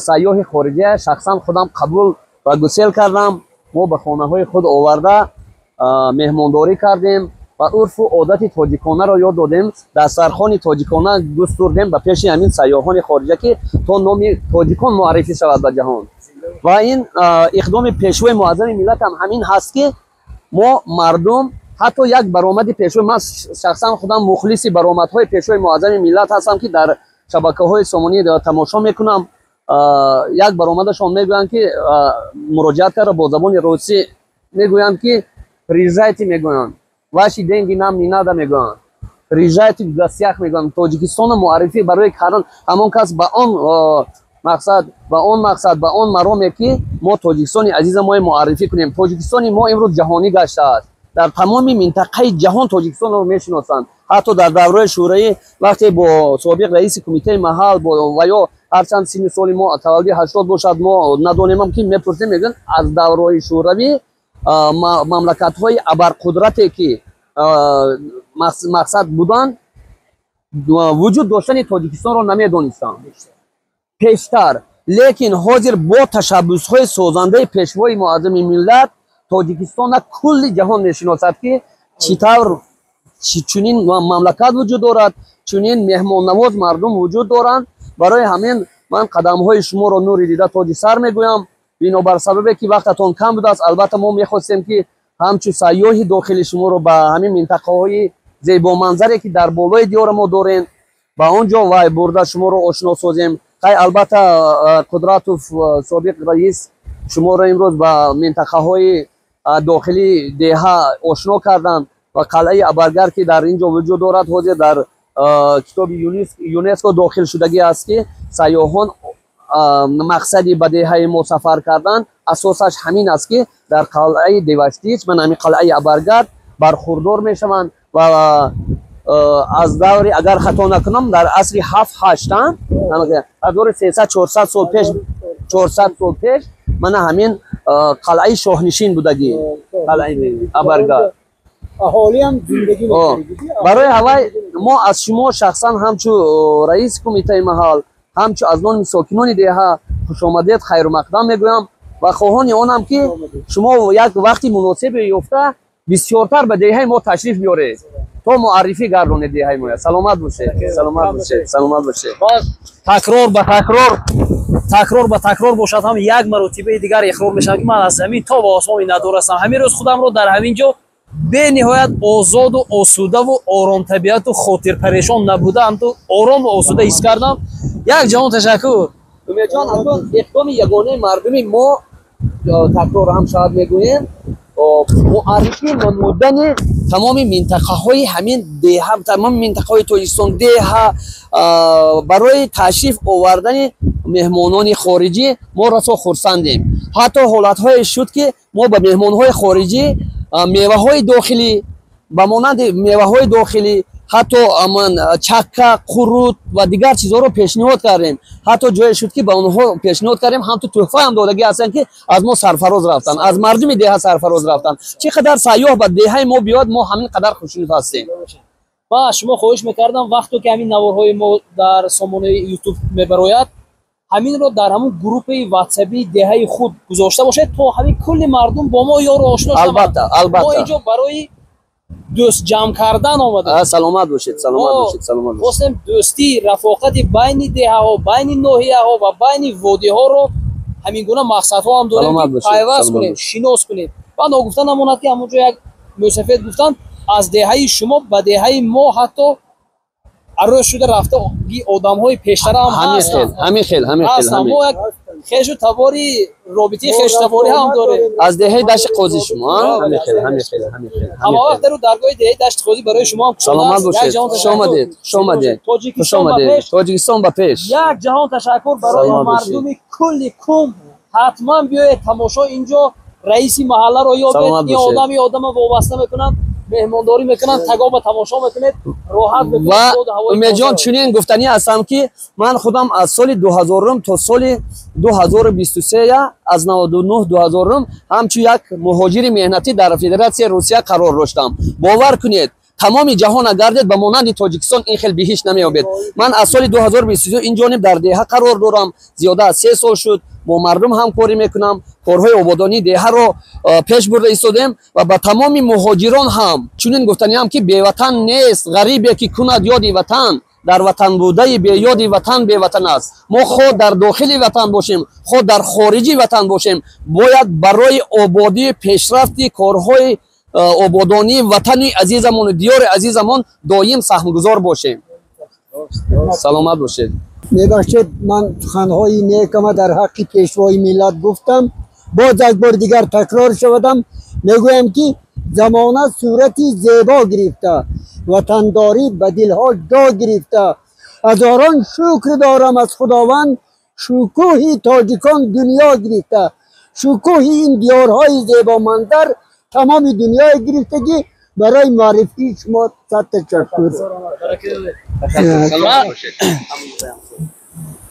сайёҳи хориҷа шахсан худам қабул ва гусел кардам. Мо ба хонаҳои худ оварда меҳмондорӣ кардем ва урфу одати тоҷиконаро ёд додем, дастархони тоҷикона густурдем ба пеши ҳамин сайёҳони хориҷа, ки то номи тоҷикон муаррифӣ шавад ба ҷаҳон. Ва ин иқдоми Пешвои Муаззами миллатам ҳамин ҳаст ки мо мардум ҳатто як баромади Пешвои, ман шахсан худам мухлиси баромадҳои Пешвои Муаззами миллат ҳастам ки дар шабакаҳои сомонӣ тамошо мекунам. Як баромадашон мегӯянд ки муроҷиат карда бо забони русӣ мегӯянд ки «Приезжайте», мегӯянд, «ваши деньги нам не надо», мегӯянд, «приезжайте в гостях», мегӯянд. Тоҷикистонро муаррифӣ барои кардан ҳамон кас ба он мақсад, ба он мақсад, ба он мароме ки мо Тоҷикистони азиза мо муаррифӣ кунем. Тоҷикистони мо имрӯз ҷаҳонӣ гаштааст, дар тамоми минтақаи ҷаҳон Тоҷикистонро мешиносанд. Ҳатто дар давраи шӯравӣ вақте бо собиқ раиси кумитаи маҳал ва ё ҳарчанд синни соли мо таваллуди 80 бошад, мо надонемам ки мепурсем, мегӯянд аз давраи шӯравӣ мамлакатҳои абарқудрате ки мақсад буданд, вуҷуд доштани Тоҷикистонро намедонистанд пештар. Лекин ҳозир бо ташаббусҳои созандаи Пешвои Муаззами миллат Тоҷикистона кулли ҷаҳон мешиносад ки чӣ тавр чунин мамлакат вуҷуд дорад, чунин меҳмоннавоз мардум вуҷуд доранд. Барои ҳамин ман қадамҳои шуморо нури дида тоҷи сар мегӯям. Бинобар сабабе ки вақтатон кам будааст, албатта мо мехостем ки ҳамчун сайёҳи дохили шуморо ба ҳамин минтақаҳои зебоманзаре ки дар болои диёра мо дорем, ба он ҷо вай бурда шуморо ошно созем. Хай, албатта Қудратов собиқ раис шуморо имрӯз ба минтақаҳои дохилии деҳа ошно карданд ва қалъаи Абаргар ки дар ин ҷо вуҷуд дорад, ҳозир дар китоби ЮНЕСКО дохил шудагӣ аст ки сайёҳон мақсади ба деҳаи мо сафар кардан асосаш ҳамин аст ки дар қалъаи Деваштич, ман ҳамин қалъаи Абаргар бархурдор мешаванд ва аз даври, агар хато накунам, дар асри 7-8, 1300-400 сол пеш, 400 сол пеш мана ҳамин қалъаи шоҳнишин будагӣ, қалъаи Абаргар. Аҳолиам зиндагӣ. Барои ҳавай мо аз шумо шахсан ҳамчун раиси кумитаи маҳал, ҳамчун аз номи сокинони деҳа хушомадед, хайрумақдам мегӯям ва хоҳони онам ки шумо як вақти муносибе ёфта бисёртар ба деҳаи мо ташриф биёред то муаррифӣ гардонед деҳаи моя. Саломат бошед, саломат бошед, саломат бошед. Такрор ба такрор, такрор ба такрор бошад ҳам, як маротибаи дигар иқрор мешавам ки ман аз замин то ба осмон миннатдор ҳастам. Ҳамин рӯз худамро дар ҳамин ҷо бениҳоят озоду осудаву оромтабиату хотирпарешон набудаамту орому осуда ҳис кардам. Як ҷаҳон ташаккур. Умедҷон, акун иқдоми ягонаи мардуми мо Такрор ҳам шояд мегӯем, муаррифӣ намудани тамоми минтақаҳои ҳамин деҳа, тамоми минтақаҳои Тоҷикистон, деҳа барои ташриф овардани меҳмонони хориҷӣ мо расо хурсандем. Ҳатто ҳолатҳое шуд, ки мо ба меҳмонҳои хориҷӣ меваҳои дохилӣ, ба монанди меваҳои дохилӣ, ҳатто чакка, қурут ва дигар чизҳоро пешниҳод кардем. Ҳатто ҷое шуд, ки ба онҳо пешниҳод кардем, ҳамту тӯҳфа ҳам додагӣ ҳастанд, ки аз мо сарфароз рафтанд, аз мардуми деҳа сарфароз рафтанд. Чӣ қадар сайёҳ ба деҳаи мо биёд, мо ҳамин қадар хушнуд ҳастем. Ва аз шумо хоҳиш мекардам, вақто ки ҳамин наворҳои мо дар сомонаи Ютуб мебарояд, ҳаминро дар ҳамун группаи ватсапии деҳаи худ гузошта бошед, то ҳамин кулли мардум бо мо ёру ошно шаванд. Албатта, албатта. Мо инҷо барои дӯст ҷамъ кардан омадем. Саломат бошед, саломат бошед, саломат бошед. Хостем дӯстӣ, рафоқати байни деҳаҳо, байни ноҳияҳо ва байни водиҳоро, ҳамин гуна мақсадҳо ҳам дорем, ки пайваст кунем, шинос кунем. Ва ногуфта намонад, ки ҳамонҷо як мӯсафед гуфтанд, аз деҳаи шумо ба деҳаи мо ҳатто арӯс шуда рафта одамҳои пештара ҳам ҳастанд. Ҳамин хел, ҳамин хел. Мо як хешу табори, робитаи хешу таборӣ ҳам дорем. Аз деҳаи Дашти Қозӣ шумо, ҳамин хел, ҳамин хел, ҳамин хел. Ҳама вақт дару даргоҳи деҳаи Дашти Қозӣ барои шумо ҳам. Саломат бошед, хуш омадед, хуш омадед, хуш омадед. Тоҷикистон ба пеш. Як ҷаҳон ташаккур барои мардуми кулли Кум. Ҳатман биёед тамошо, инҷо раиси маҳалларо ёбед, ин одам ин одама вобаста мекунанд, меҳмондорӣ мекунанд, тагоба тамошо мекунед, роҳат мекунед. Ва Умедҷон, чунин гуфтанӣ ҳастам, ки ман худам аз соли 2000 то соли 2023, аз 99 2000, ҳамчун як муҳоҷири меҳнатӣ дар Федератсияи Русия қарор доштам. Бовар кунед, тамоми ҷаҳона гардед, ба монанди Тоҷикистон ин хел биҳишт намеёбед. Ман аз соли 2022 ин ҷониб дар деҳа қарор дорам, зиёда аз 3 сол шуд, бо мардум ҳамкорӣ мекунам, корҳои ободонии деҳаро пеш бурда истодем. Ва ба тамоми муҳоҷирон ҳам чунин гуфтаниам, ки беватан нест ғарибе, ки кунад ёди ватан, дар ватан будаи беёди ватан беватан аст. Мо хоҳ дар дохили ватан бошем, хоҳ дар хориҷи ватан бошем, бояд барои ободии, пешрафти корҳои ободонии ватани азизамону диёри азизамон доим саҳмгузор бошем. Саломат бошед. Мебахшед, ман суханҳои некама дар ҳаққи пешвои миллат гуфтам, боз як бор дигар такрор шавадам. Мегӯям, ки замона сурати зебо гирифта, ватандорӣ ба дилҳо ҷо гирифта. Ҳазорон шукр дорам аз Худованд, шукӯҳи тоҷикон дунё гирифта, шукӯҳи ин диёрҳои зебоманзар тамоми дунёи гирифтагӣ. Барои маърифии шумо сад ташаккур.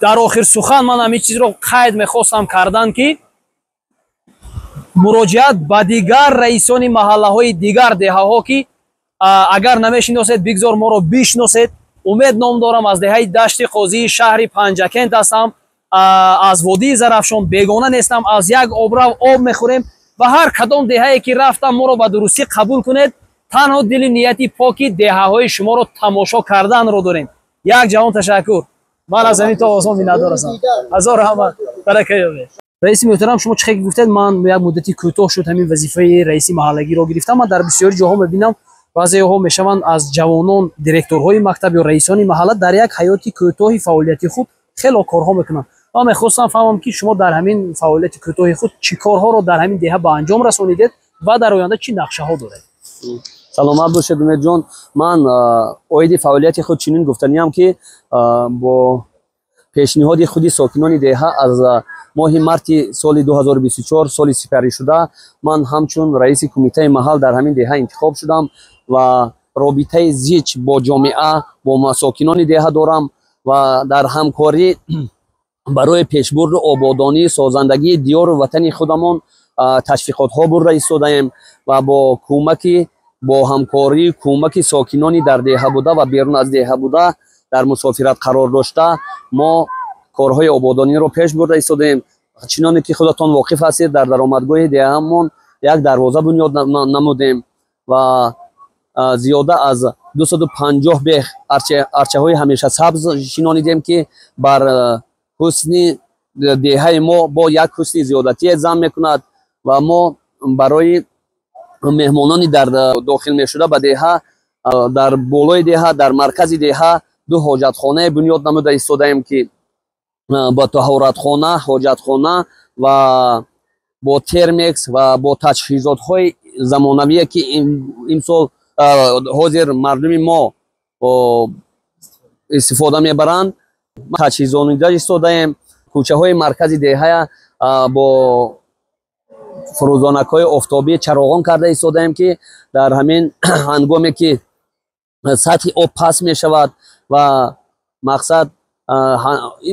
Дар охир сухан ман ҳамин чизро қайд мехостам кардан, ки муроҷиат ба дигар раисони маҳаллаҳои дигар деҳаҳо, ки агар намешиносед, бигзор моро бишносед. Умед ном дорам, аз деҳаи Дашти Қозии шаҳри Панҷакент ҳастам, аз водии Зарафшон бегона нестам, аз як обрав об мехӯрем. Ва ҳар кадом деҳае ки рафтам, моро ба дурустӣ қабул кунед. Танҳо дили нияти поки деҳаҳои шуморо тамошо карданро дорем. Як ҷаҳон ташаккур. Ман аз ҳамин то осон миннатдор ҳастам. Ҳазор раҳмат, барака ёбед. Раиси муҳтарам, шумо чӣ хел гуфтед, ман як муддати кӯтоҳ шуд ҳамин вазифаи раиси маҳаллагиро гирифтам. Ман дар бисёри ҷоҳо мебинам, баъзеҳо мешаванд аз ҷавонон директорҳои мактаб ё раисони маҳалла, дар як ҳаёти кӯтоҳи фаъолияти худ хело корҳо мекунанд. Ман мехостам фаҳмам, ки шумо дар ҳамин фаъолияти кӯтоҳи худ чӣ корҳоро дар ҳамин деҳа ба анҷом расонидед ва дар оянда чӣ нақшаҳо доред? Саломат бошед, Умедҷон. Ман оиди фаъолияти худ чунин гуфтаниям, ки бо пешниҳоди худи сокинони деҳа аз моҳи марти соли 2024, соли сипаришуда, ман ҳамчун раиси кумитаи маҳал дар ҳамин деҳа интихоб шудам ва робитаи зич бо ҷомеа, бо сокинони деҳа дорам ва дар ҳамкорӣ барои пешбурду ободонии, созандагии диёру ватани худамон ташвиқотҳо бурда истодаем ва бо кӯмаки, бо ҳамкории кӯмаки сокинони дар деҳа буда ва берун аз деҳа буда, дар мусофират қарор дошта, мо корҳои ободониро пеш бурда истодаем. Чуноне ки худатон воқиф ҳастед, дар даромадгоҳи деҳаамон як дарвоза бунёд намудем ва зиёда аз 250 бех арчаҳои ҳамешасабз шинонидем, ки бар ҳусни деҳаи мо бо як ҳусни зиёдатие зам мекунад. Ва мо барои меҳмонони дар дохил мешуда ба деҳа, дар болои деҳа, дар маркази деҳа ду ҳоҷатхонае бунёд намуда истодаем, ки ба таҳоратхона, ҳоҷатхона ва бо термекс ва бо таҷҳизотҳои замонавие ки имсол ҳозир мардуми мо истифода мебаранд, таҷҳизонида истодаем. Кӯчаҳои маркази деҳая бо фурӯзонакҳои офтобӣ чароғон карда истодаем, ки дар ҳамин ҳангоме ки сатҳи об паст мешавад ва мақсад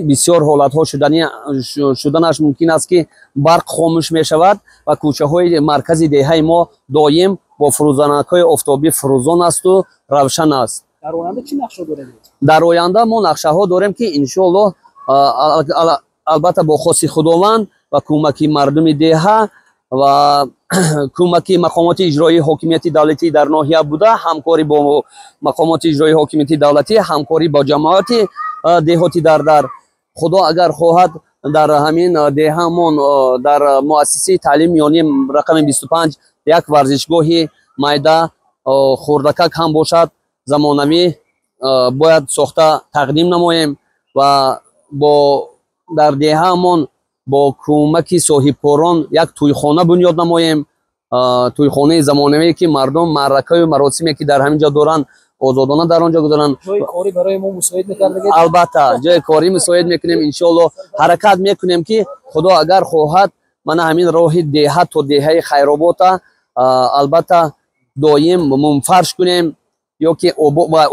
бисёр ҳолатҳо шуданаш мумкин аст, ки барқ хомӯш мешавад ва кӯчаҳои маркази деҳаи мо доим бо фурӯзонакҳои офтобӣ фурӯзон асту равшан аст. Дар оянда чӣ нақша доред? Дар оянда мо нақшаҳо дорем, ки иншоаллоҳ албатта бо хоси Худованд ва кӯмаки мардуми деҳа ва кӯмаки мақомоти иҷроии ҳокимияти давлатӣ дар ноҳия буда, ҳамкорӣ бо мақомоти иҷроии ҳокимияти давлатӣ, ҳамкорӣ бо ҷамоати деҳоти дар Худо агар хоҳад дар ҳамин деҳамон дар муассисаи таълими миёнӣ рақами 25 як варзишгоҳи майда хурдакак ҳам бошад, замонавӣ бояд сохта тақдим намоем ва бо дар деҳаамон бо кӯмаки соҳибкорон як тӯйхона бунёд намоем, тӯйхонаи замонавие ки мардум маъракаю маросиме ки дар ҳамин ҷо доранд озодона дар он ҷо гузаранд. Ҷои корӣ барои мо мусоид мекардагед? Албатта ҷои корӣ мусоид мекунем иншоаллоҳ. Ҳаракат мекунем ки Худо агар хоҳад мана ҳамин роҳи деҳа то деҳаи Хайробота албатта доим мунфарш кунем ё ки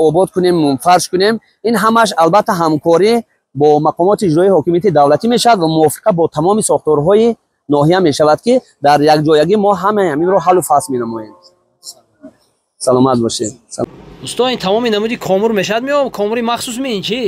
обод кунем, мунфарш кунем. Ин ҳамаш албатта ҳамкорӣ бо мақомоти иҷроии ҳокимияти давлатӣ мешавад ва мувофиқа бо тамоми сохторҳои ноҳия мешавад, ки дар якҷоягӣ мо ҳамаи ҳаминро ҳаллу фасл менамоем. Саломат бошед. Усто, ин тамоми намуди комур мешавад мео комури махсус ме ин чӣ?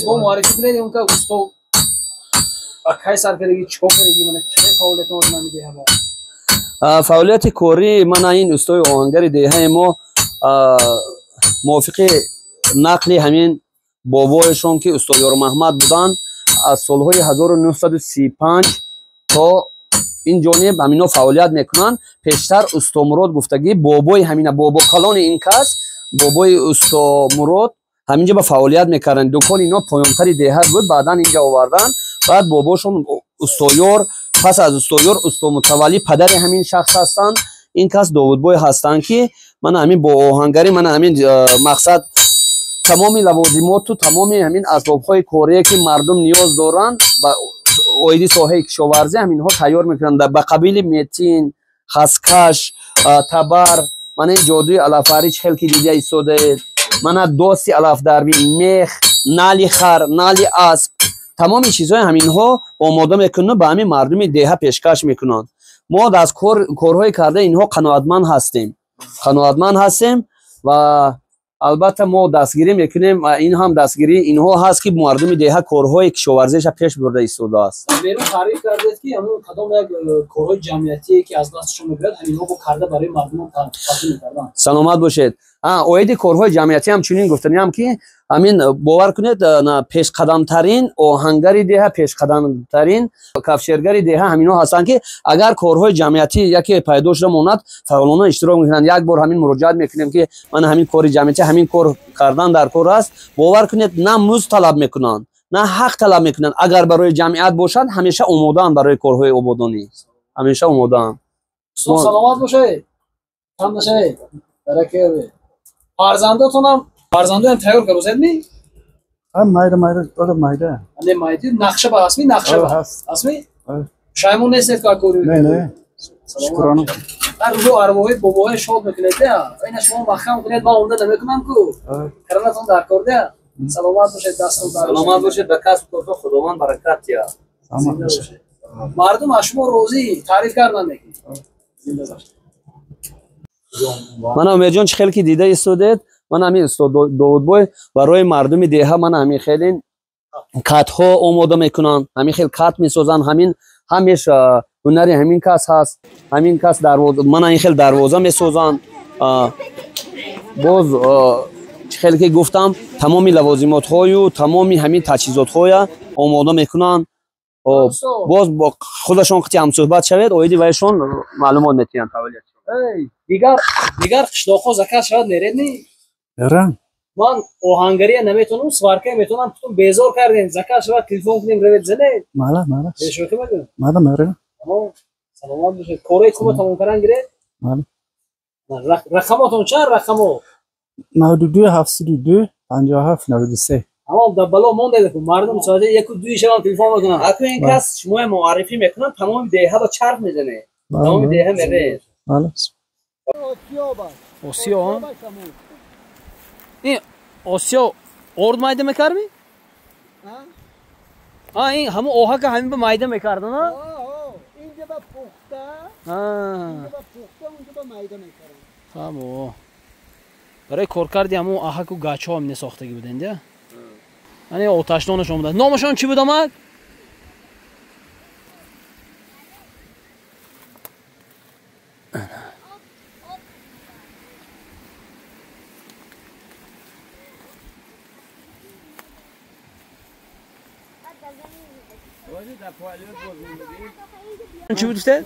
Бо муаррифӣ кунед он ка усто ба кай сар кардаги, чикор кардаги, мана чӣ фаъолиятон нами деҳа? Фаъолияти корӣ мана ин устои оҳангари деҳаи мо мувофиқи нақли ҳамин бобоешон ки усто Ёрмаҳмад буданд, аз солҳои 1935 то ин ҷониб ҳамино фаъолият мекунанд. Пештар усто Мурод гуфтагӣ бобои ҳамина, бобокалони ин кас, бобои усто Мурод ҳаминҷо ба фаъолият мекарданд. Дукони ино поёнтари деҳа буд, баъдан инҷа оварданд. Баъд бобошон устоёр, пас аз устоёр усто Мутаваллӣ падари ҳамин шахс ҳастанд. Ин кас Довудбой ҳастанд, ки мана ҳамин бо оҳангарӣ, мана ҳамин мақсад тамоми лавозимоту тамоми ҳамин асбобҳои корие ки мардум ниёз доранд ба оиди соҳаи кишоварзӣ ҳаминҳо тайёр мекунанд. Ба қабили метин, хаскаш, табар, мана ин ҷодуи алафарӣ чӣ хел ки дида истодаед, мана доси алафдарвӣ, мех, нали хар, нали асп, тамоми чизҳои ҳаминҳо омода мекунанд, ба ҳамин мардуми деҳа пешкаш мекунанд. Мо аз корҳои кардаи инҳо қаноатманд ҳастем, қаноатманд ҳастем ва албатта мо дастгирӣ мекунем ва ин ҳам дастгирии инҳо ҳаст, ки мардуми деҳа корҳои кишоварзиша пеш бурда истодааст. Берун таъриф кардед, ки ҳамон кадом як корҳои ҷамъиятие ки аз дастшон мебирад, ҳаминҳо бо карда барои мардум тақдим мекарданд. Саломат бошед. Оиди корҳои ҷамъиятӣ ҳам чунин гуфтаниам, ки ҳамин бовар кунед, пешқадамтарин оҳангари деҳа, пешқадамтарин кафшергари деҳа ҳаминҳо ҳастанд, ки агар корҳои ҷамъиятӣ яке пайдо шуда монад, фаъолона иштирок мекунанд. Як бор ҳамин муроҷиат мекунем, ки ман ҳамин кори ҷамъиятӣ, ҳамин кор кардан дар кор аст. Бовар кунед, на музд талаб мекунанд, на ҳақ талаб мекунанд. Агар барои ҷамъият бошад, ҳамеша омодаанд барои корҳои ободонӣ, ҳамеша омодаанд. Саломат бошед, кам нашавед, барака ёбед. Фарзандотонам фарзандоям тайёр кард ми? Ҳам майда майда, ола майда. Не майда, нақша ба ҳастми, нақша ба ҳастми? Пушаймон нестед ка кори? Не, не. Шукрона. Ҳар рӯз арвоҳои бобоҳои шод мекунед, ина шумо маҳкам кунед, ман омда намекунам ку. Каранатон дар кор де. Саломат бошед, дастон дар. Саломат бошед, ба касб кортон Худованд баракат диҳад. Саломат бошед. Мардум аз шумо розӣ, таъриф кардан мекунад. Зинда бошед. Мана Умедҷон, чӣ хеле ки дида истодед, ман ҳамин устод Довудбой барои мардуми деҳа ман ҳамин хеле катҳо омода мекунанд, ҳамин хел кат месозанд, ҳамин ҳамеш ҳунари ҳамин кас ҳаст, ҳамин кас мана ин хел дарвоза месозанд. Боз чӣ хеле ки гуфтам, тамоми лавозимотҳою тамоми ҳамин таҷҳизотҳоя омода мекунанд. Боз бо худашон қити ҳамсӯҳбат шавед, оиди вайшон маълумот метиҳанд. Дигар қишлоқҳо заказ шавад меред ни? Мерам. Ман оҳангария наметонам, сваркая метонам, тутун безор кардем. Заказ шавад телефон кунем, равед занед. Мала, мала. Бешӯхӣ мекунем. Мала, мерам. Саломат бошед. Кораи хуба тамом кардан гиред? Мала. Рақамотон чанд рақамо? 92 72 57 93. Тамом, дар бало мондед, мардум соати 1-2 шабам телефон мекунанд. Аку ин кас шумоя муаррифӣ мекунанд, тамоми деҳаро чарх мезанед. Тамоми деҳа меред. Мала. Осиё? Ин осиё орд майда мекардӣ? Ин ҳамон оҳака ҳамин ба майда мекарда, на? Инҷа ба пухта, инҷа ба пухта, унҷа ба майда мекарданд. Тамом. Барои коркарди ҳамон оҳаку гачҳо ҳам сохтагӣ буданд, я? Ани оташдонаш омада. Номашон чӣ буд омад? Чӣ буд гуфтед?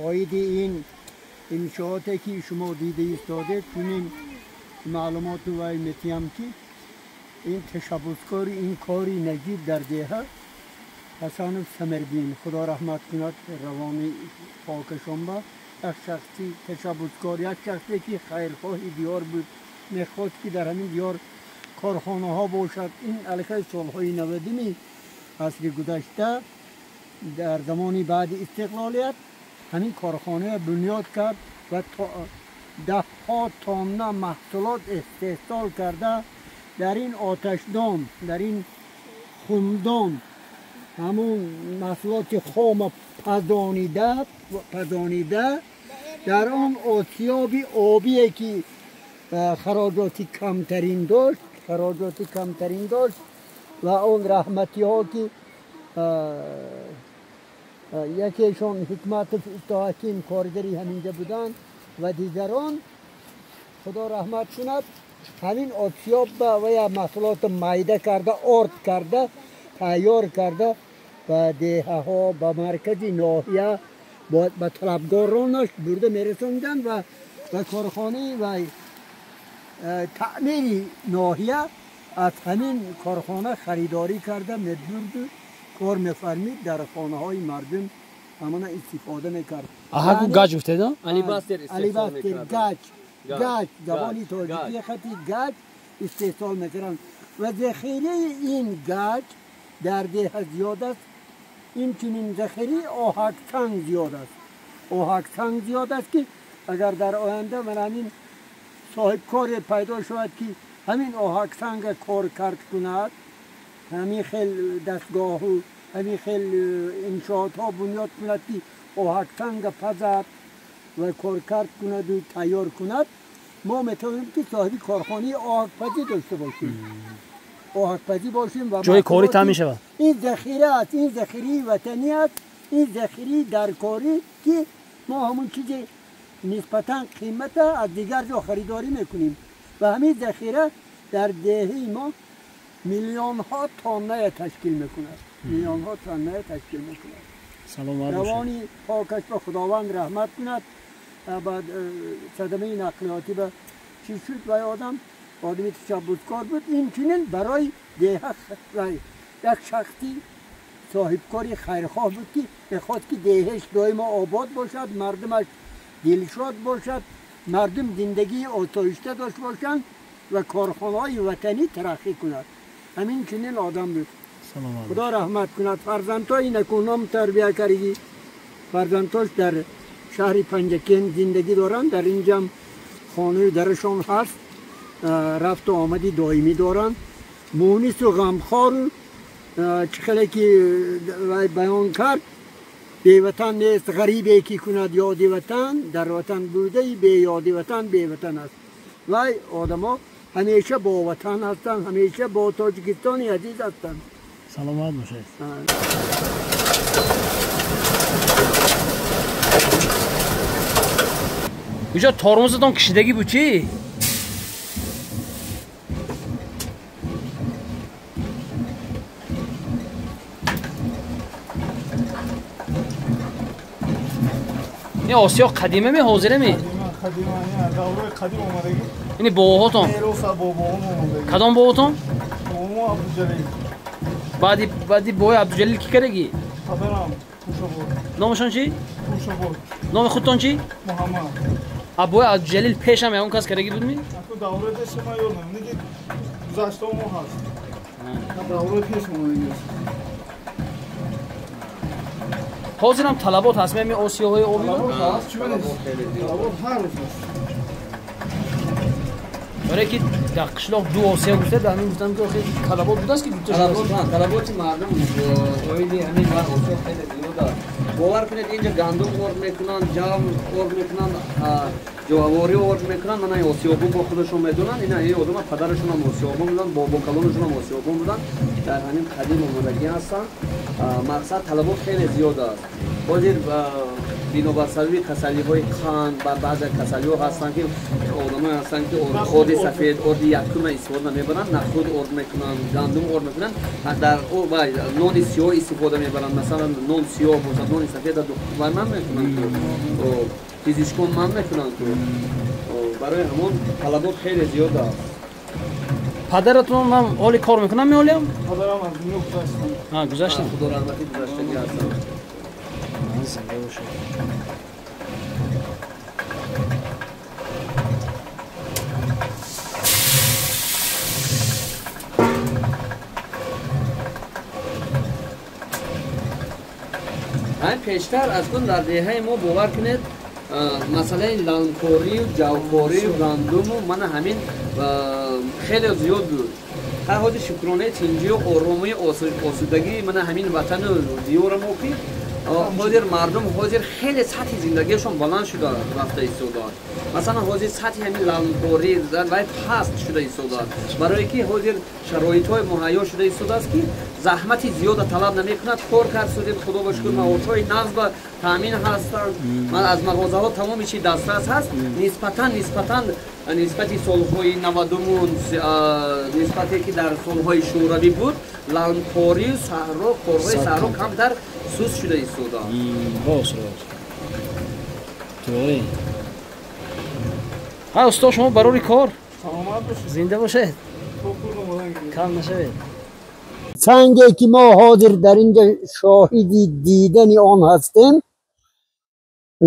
Оиди ин иншооте ки шумо дида истодед, чунин маълумоту вай метиҳам ки ин ташаббускори ин кори наҷиб дар деҳа Ҳасанов Самирдин, худо раҳмат кунад равони покашон ба, як шахси ташаббускор, як шахсе ки хайрхоҳи диёр буд, мехост ки дар ҳамин диёр корхонаҳо бошад. Ин аллакай солҳои 90-ми асри гузашта дар замони баъди истиқлолият ҳамин корхонаро бунёд кард ва даҳҳо тонна маҳсулот истеҳсол карда дар ин оташдон, дар ин хумдон ҳамон маҳсулоти хома пазонида дар он осиёби обие ки хароҷоти камтарин дошт, ва он раҳматиҳо ки якешон Ҳикматов Истоҳаким коргари ҳаминҷа буданд ва дигарон, худо раҳмат кунад, ҳамин осиёб ва я маҳсулото майда карда, орд карда, тайёр карда ба деҳаҳо, ба маркази ноҳия, ба талабгоронаш бурда мерасонданд ва ба корхонаи ва таъмири ноҳия аз ҳамин корхона харидорӣ карда мебурду кор мефармид, дар хонаҳои мардум ҳамона истифода мекард. Аҳаку гаҷ гуфтед? Алибастер истеҳсол мекард. Гаҷ, гаҷ, забони тоҷикӣ хати гаҷ истеҳсол мекарданд ва захираи ин гаҷ дар деҳа зиёд аст. Инчунин захираи оҳаксанг зиёд аст. Оҳаксанг зиёд аст ки агар дар оянда ман ҳамин соҳибкоре пайдо шавад ки ҳамин оҳаксанга кор кард кунад, ҳамин хел дастгоҳу ҳамин хел иншоотҳо бунёд кунад ки оҳаксанга пазад ва коркард кунаду тайёр кунад, мо метавонем ки соҳиби корхонаи оҳакпазӣ дошта бошем. Оҳакпазӣ бошем ва ҷои корӣ таъмин шавад. Ин захира аст, ин захираи ватанӣ аст, ин захираи даркорӣ ки мо ҳамон чизи нисбатан қимата аз дигар ҷо харидорӣ мекунем ва ҳамин захира дар деҳаи мо миллионҳо тонная ташкил мекунад. Миллионҳо тонная ташкил мекунад. Саломат бошед. Равони покаш ба Худованд раҳмат кунад. Баъд садамаи нақлиётӣ ба чӣ шуд вай одам, одами ташаббускор буд. Инчунин барои деҳа як шахси соҳибкори хайрхоҳ буд ки мехост ки деҳаш доимо обод бошад, мардумаш дилшод бошад, мардум зиндагии осоишта дошт бошанд ва корхонаҳои ватанӣ тараққӣ кунад. Ҳамин чунин одам буд. Худо раҳмат кунад. Фарзандҳои накуном тарбия кардӣ, фарзандҳош дар шаҳри Панҷакент зиндагӣ доранд, дар инҷам хонаи дарашон ҳаст, рафту омади доимӣ доранд. Мунису ғамхору чӣ хеле ки баён кард, беватан нест ғарибе ки кунад ёди ватан, дар ватан будаи беёди ватан беватан аст. Вай одамо ҳамеша бо ватан ҳастанд, ҳамеша бо Тоҷикистони азиз ҳастанд. Саломат бошед. Куҷо тормозатон кишидагӣ буд чӣ? Ин осиё қадима ме, ҳозира ме? Қадима, давраи қадим омадагӣ. Ини бобоҳотон? Мероса бобоҳом омадагӣ. Кадом боботон? Бобомо Абдуҷалил. Баъди бобои Абдуҷалил кӣ кардагӣ? Падарам Кӯшобод. Номашон чӣ? Кӯшобод. Номи худтон чӣ? Муҳаммад. Бобои Абдуҷалил пешам ягон кас кардагӣ будми? Аку давраи пеши ман ёдам, неки гузаштао мо ҳаст. Давраи пеш омадагӣ аст. Ҳозирам талабот ҳаст, меми осиёҳои оби? Талабот ҳаст, чӣ нест? Талабот ҳар рӯз ҳаст. Барое ки дар қишлоқ ду осиё гуфта, дар ҳамин гуфтам ки охи талабот будааст ки дута талабот, талаботи мардум оиди ҳамин ва осиё хеле зиёд аст. Бовар кунед, инҷа гандум орд мекунанд, ҷав орд мекунанд, ҷававорӣ орд мекунанд. Мана осиёбон бо худашон медонанд. Ина ин одама падарашонам осиёбон буданд, бобокалонашонам осиёбон буданд, дар ҳамин қадим омодагӣ ҳастанд. Мақсад талабот хеле зиёд аст. Ҳозир бинобар сабаби касалиҳои қанд ва баъзе касалиҳо ҳастанд ки одамое ҳастанд ки орди сафед, орди якума истифода мебаранд, нахуд орд мекунанд, гандум орд мекунанд, дар нони сиёҳ истифода мебаранд. Масалан, нон сиёҳ бошад, нони сафеда ман мекунанд, физичкон ман мекунанд. Барои ҳамон талабот хеле зиёд аст. Падаратон ҳам ҳоли кор мекунанд меолиям? Падарам аз дунё гузаштанд. Гузаштанд? Худо раҳматӣ гузаштагӣ ҳастанд. Зинда бошад. Ҳамин пештар аз кун дар деҳаи мо, бовар кунед, масъалаи ланкорию ҷавкорию гандуму мана ҳамин хеле зиёд буд. Ҳар ҳози шукронаи тинҷию оромию осудагии мана ҳамин ватану диёра мо ки ҳозир мардум ҳозир хеле сатҳи зиндагиашон баланд шуда рафта истодааст. Масалан, ҳозир сатҳи ҳамин ланкорӣ вай паст шуда истодааст, барое ки ҳозир шароитҳои муҳайё шуда истодааст ки заҳмати зиёда талаб намекунад. Кор кард судем, худо ба шукр, маошҳои нағз ба таъмин ҳастанд, аз мағозаҳо тамоми чи дастрас ҳаст. Нисбатан нисбати солҳои навадуму нисбате ки дар солҳои шӯравӣ буд, ланкорию саҳро, корҳои саҳро камтар суст шуда истодааст. Рост, рост. Тои. Ҳа, усто, шумо барори кор? Саломат бошед. Зинда бошед. Кам нашавед. Санге ки мо ҳозир дар инҷа шоҳиди дидани он ҳастем,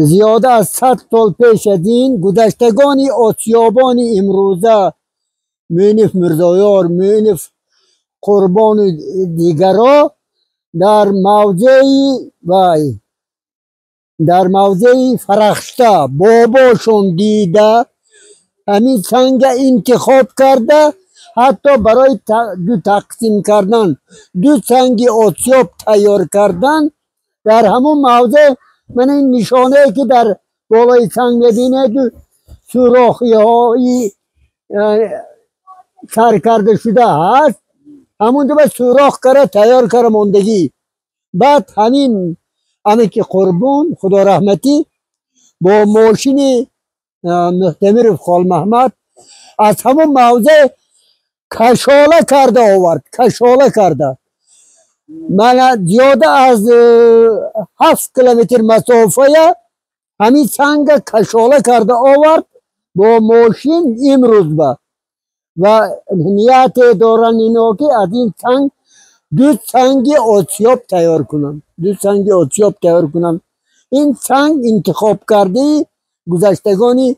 зиёда аз 100 сол пеш аз ин гузаштагони осиёбони имрӯза Муиниф Мирзоёр, Муиниф Қурбону дигаро дар мавзеи вай, дар мавзеи Фарахшта бобошон дида ҳамин санга интихоб карда, ҳатто барои ду тақсим кардан, ду санги осиёб тайёр кардан дар ҳамон мавзеъ. Мана ин нишонае ки дар болои санг мебинед, сӯрохиҳои сар карда шуда ҳаст, ҳамонҷо ба сӯрох кара тайёр кара мондагӣ. Баъд ҳамин амаки Қурбон худо раҳматӣ бо мошини Муҳтамиров Холмаҳмад аз ҳамон мавзеъ кашола карда овард, кашола карда. Мана зиёда аз 7 километр масофая ҳамин санга кашола карда овард бо мошин имрӯз ба. Ва нияте доранд ино ки аз ин санг ду санги осиёб тайёр кунанд, ду санги осиёб тайёр кунанд. Ин санг интихоб кардаи гузаштагони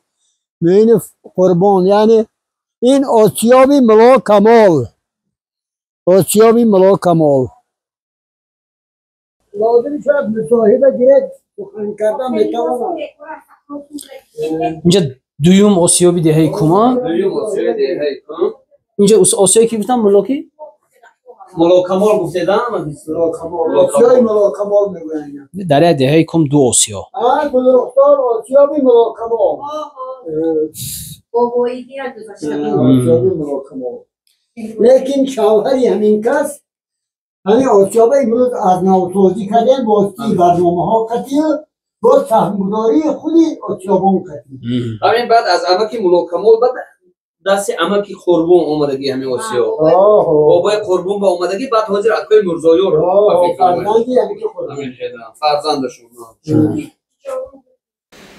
Муиниф Қурбон, яъне ин осиёби Мулло Камол, осиёби Мулло Камол. Лозим шояд мусоҳиба гиред, сухан кардан метавонад. Инҷа дуюм осиёби деҳаи Кума. Дуюм осиёби деҳаи Кум. Инҷа осиёе ки гуфтам, мулло ки? Мулло Камол гуфтедам? Мулло Камол. Осиёи Мулло Камол мегӯянд. Дар як деҳаи Кум ду осиё. Гулрухсор осиёби Мулло Камол. Осиёби Мулло Камол. Лекин шавҳари ҳамин кас ҳамин осиёба имрӯз аз навсозӣ кардем, бо си барномаҳо қатъи با سهمگذاری خودی آسیابان قطعی. همین بعد از امکی ملوکمال بعد دست امکی قربون آمدگی همین آسیا. بابای قربون با آمدگی بعد حاضر اکای مرزایور فرزندی امکی قربون فرزندشون.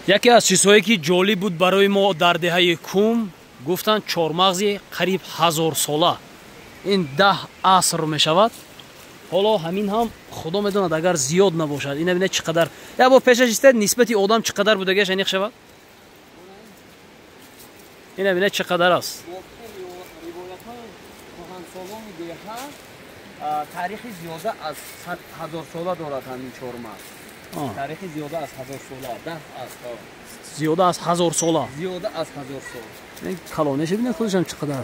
یکی از چیزهایی که جالب بود برای ما در دهه کوم گفتن چهارمغزی قریب 1000 ساله، این 10 عصر می شود. حالا همین هم خدا میدوند اگر زیاد نباشد. این ببینید چقدر یا با پیشش است نسبت آدم چقدر بودگیش انیق شود. این ببینید چقدر است. تاریخ زیاده از 1000 ساله دارد همین چهارمغز. تاریخ زیاده از 1000 ساله، 10 عصر. زیاده از 1000 ساله. زیاده از 1000 سال. این کلانش ببینید خودش هم چقدر.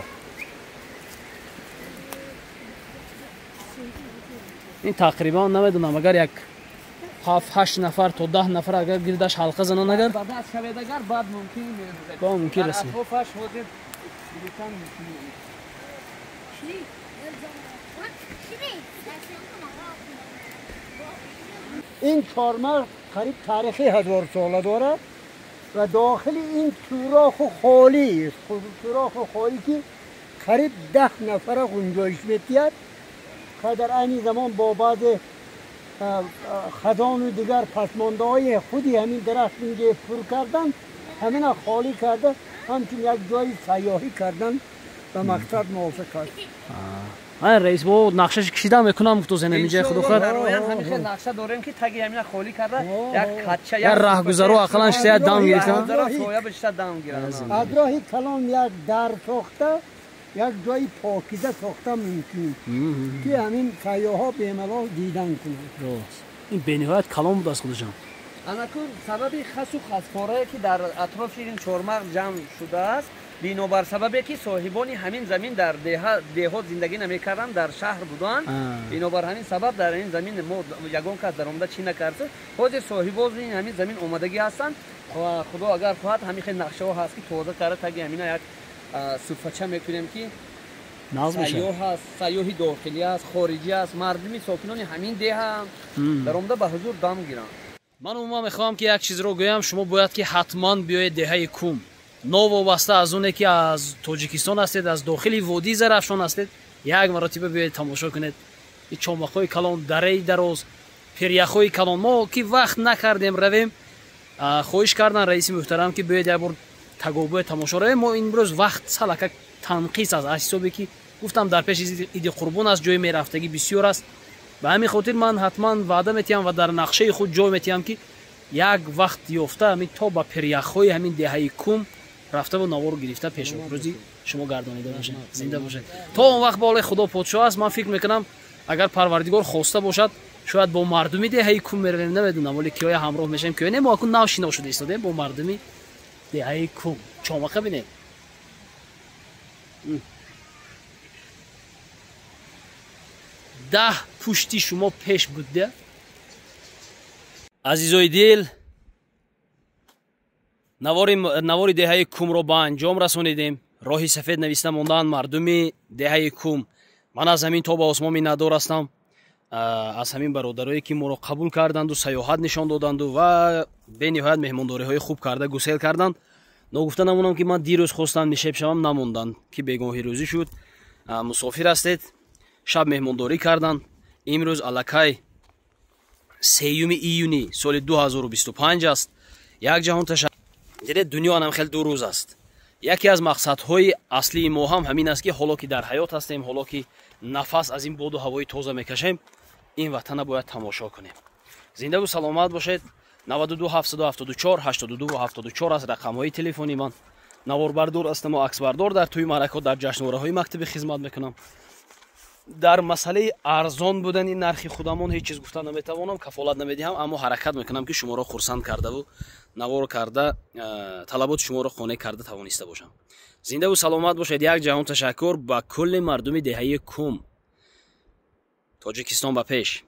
این تقریبا نمیدونم اگر یک 7-8 نفر تا 10 نفر اگر گردش حلقه زنن اگر بعد از شوید اگر بعد ممکن با ممکن رسید. این چهارمغز قریب تاریخی 1000 ساله دارد و داخل این سوراخ خالی است. سوراخ خالی که قریب 10 نفر گنجایش می‌دهد که در عین زمان با بعض خزان و دیگر پسمانده های خودی همین درخت اینجا پر کردن، همین خالی کرده، همچون یک جای سیاهی کردن به مقصد موافق است. ها رئیس با نقشش کشیده میکنم تو زنه اینجا خود خود همین خیلی نقشه داریم که تگی همین خالی کرده یک کچه یک راهگذرو اقلا شته دام گرفتن، سایه بشته دام گیرن. از راه کلان یک در ساخته، یک جای پاکیزه ساخته ممکن که همین سیاها به ملال دیدن کنند. درست. این بی‌نهایت کلان بود از خودشان. انکون سبب خس و خسفاره که در اطراف این چهارمغز جمع شده است بینابر سببی که صاحبان همین زمین در деҳот زندگی نمی‌کردند، در شهر بودند. بینابر همین سبب در این زمین ما یگان کس در آمده چی نکرد. حاضر صاحبان این همین زمین آمدگی هستند و خدا اگر خواهد همین خیلی نقشه ها هست که تازه کرده تگی همین یک سفچه میکنیم که سیاح هست، سیاحی داخلی هست، خارجی هست، مردمی ساکنان همین ده هم در آمده به حضور دم گیرند. من عموما میخوام که یک چیز رو گویم، شما باید که حتما بیاید دهه کوم. новобаста аз оне ки аз Тоҷикистон ҳастед, аз дохили водии Зарафшон ҳастед, як маротиба биёед тамошо кунед. Ин чомақҳои калон, дараи дароз, пиряхҳои калон. Мо ки вақт накардем равем, хоҳиш кардан раиси муҳтарам ки биёед як бор тагобӯя тамошо равем. Мо имрӯз вақт салака танқис аст, аз ҳисобе ки гуфтам дар пеши иди қурбон аст, ҷои мерафтагӣ бисёр аст. Ба ҳамин хотир ман ҳатман ваъда метиҳам ва дар нақшаи худ ҷой метиҳам ки як вақт ёфта ҳамин то ба пиряхҳои ҳамин деҳаи Кум рафта ва навору гирифта пешрӯзи шумо гардонида бошед. Зинда бошед. То он вақт болои Худо подшоҳ аст. Ман фикр мекунам агар Парвардигор хоста бошад шояд бо мардуми деҳаи Кум меравем, намедонам, вале киёя ҳамроҳ мешавем, киёя не. Мо акун нав шино шуда истодем бо мардуми деҳаи Кум. Чомақа бинем. 10 пушти шумо пеш буд. Азизои дил, навори деҳаи Кумро ба анҷом расонидем. Роҳи сафед нависта мондаанд мардуми деҳаи Кум. Ман аз ҳамин то ба осмон миннатдор ҳастам, аз ҳамин бародарое ки моро қабул карданду, саёҳат нишон доданду ва бениҳоят меҳмондориҳои хуб карда гусел карданд. Ногуфта намонам ки ман дирӯз хостам нишеб шавам, намонданд ки бегоҳи рӯзӣ шуд. Мусофир ҳастед, шаб меҳмондорӣ карданд. Имрӯз аллакай 3 июни соли 2025 аст. Як ҷаҳон ташаккур. Дидед, дунё анам хеле ду рӯз аст. Яке аз мақсадҳои аслии мо ҳам ҳамин аст ки ҳоло ки дар ҳаёт ҳастем, ҳоло ки нафас аз ин боду ҳавои тоза мекашем, ин ватана бояд тамошо кунем. Зиндаву саломат бошед. 92 774 82 74 аст рақамҳои телефони ман. Наворбардор ҳастам ва аксбардор дар тӯи маъракаҳо, дар ҷашнвораҳои мактаби хизмат мекунам. Дар масъалаи арзон будани нархи худамон ҳеҷ чиз гуфта наметавонам, кафолат намедиҳам, аммо ҳаракат мекунам ки шуморо хурсанд кардаву навор карда, талаботи шуморо қонеъ карда тавониста бошам. Зиндаву саломат бошед. Як ҷаҳон ташаккур ба кулли мардуми деҳаи Кум. Тоҷикистон ба пеш.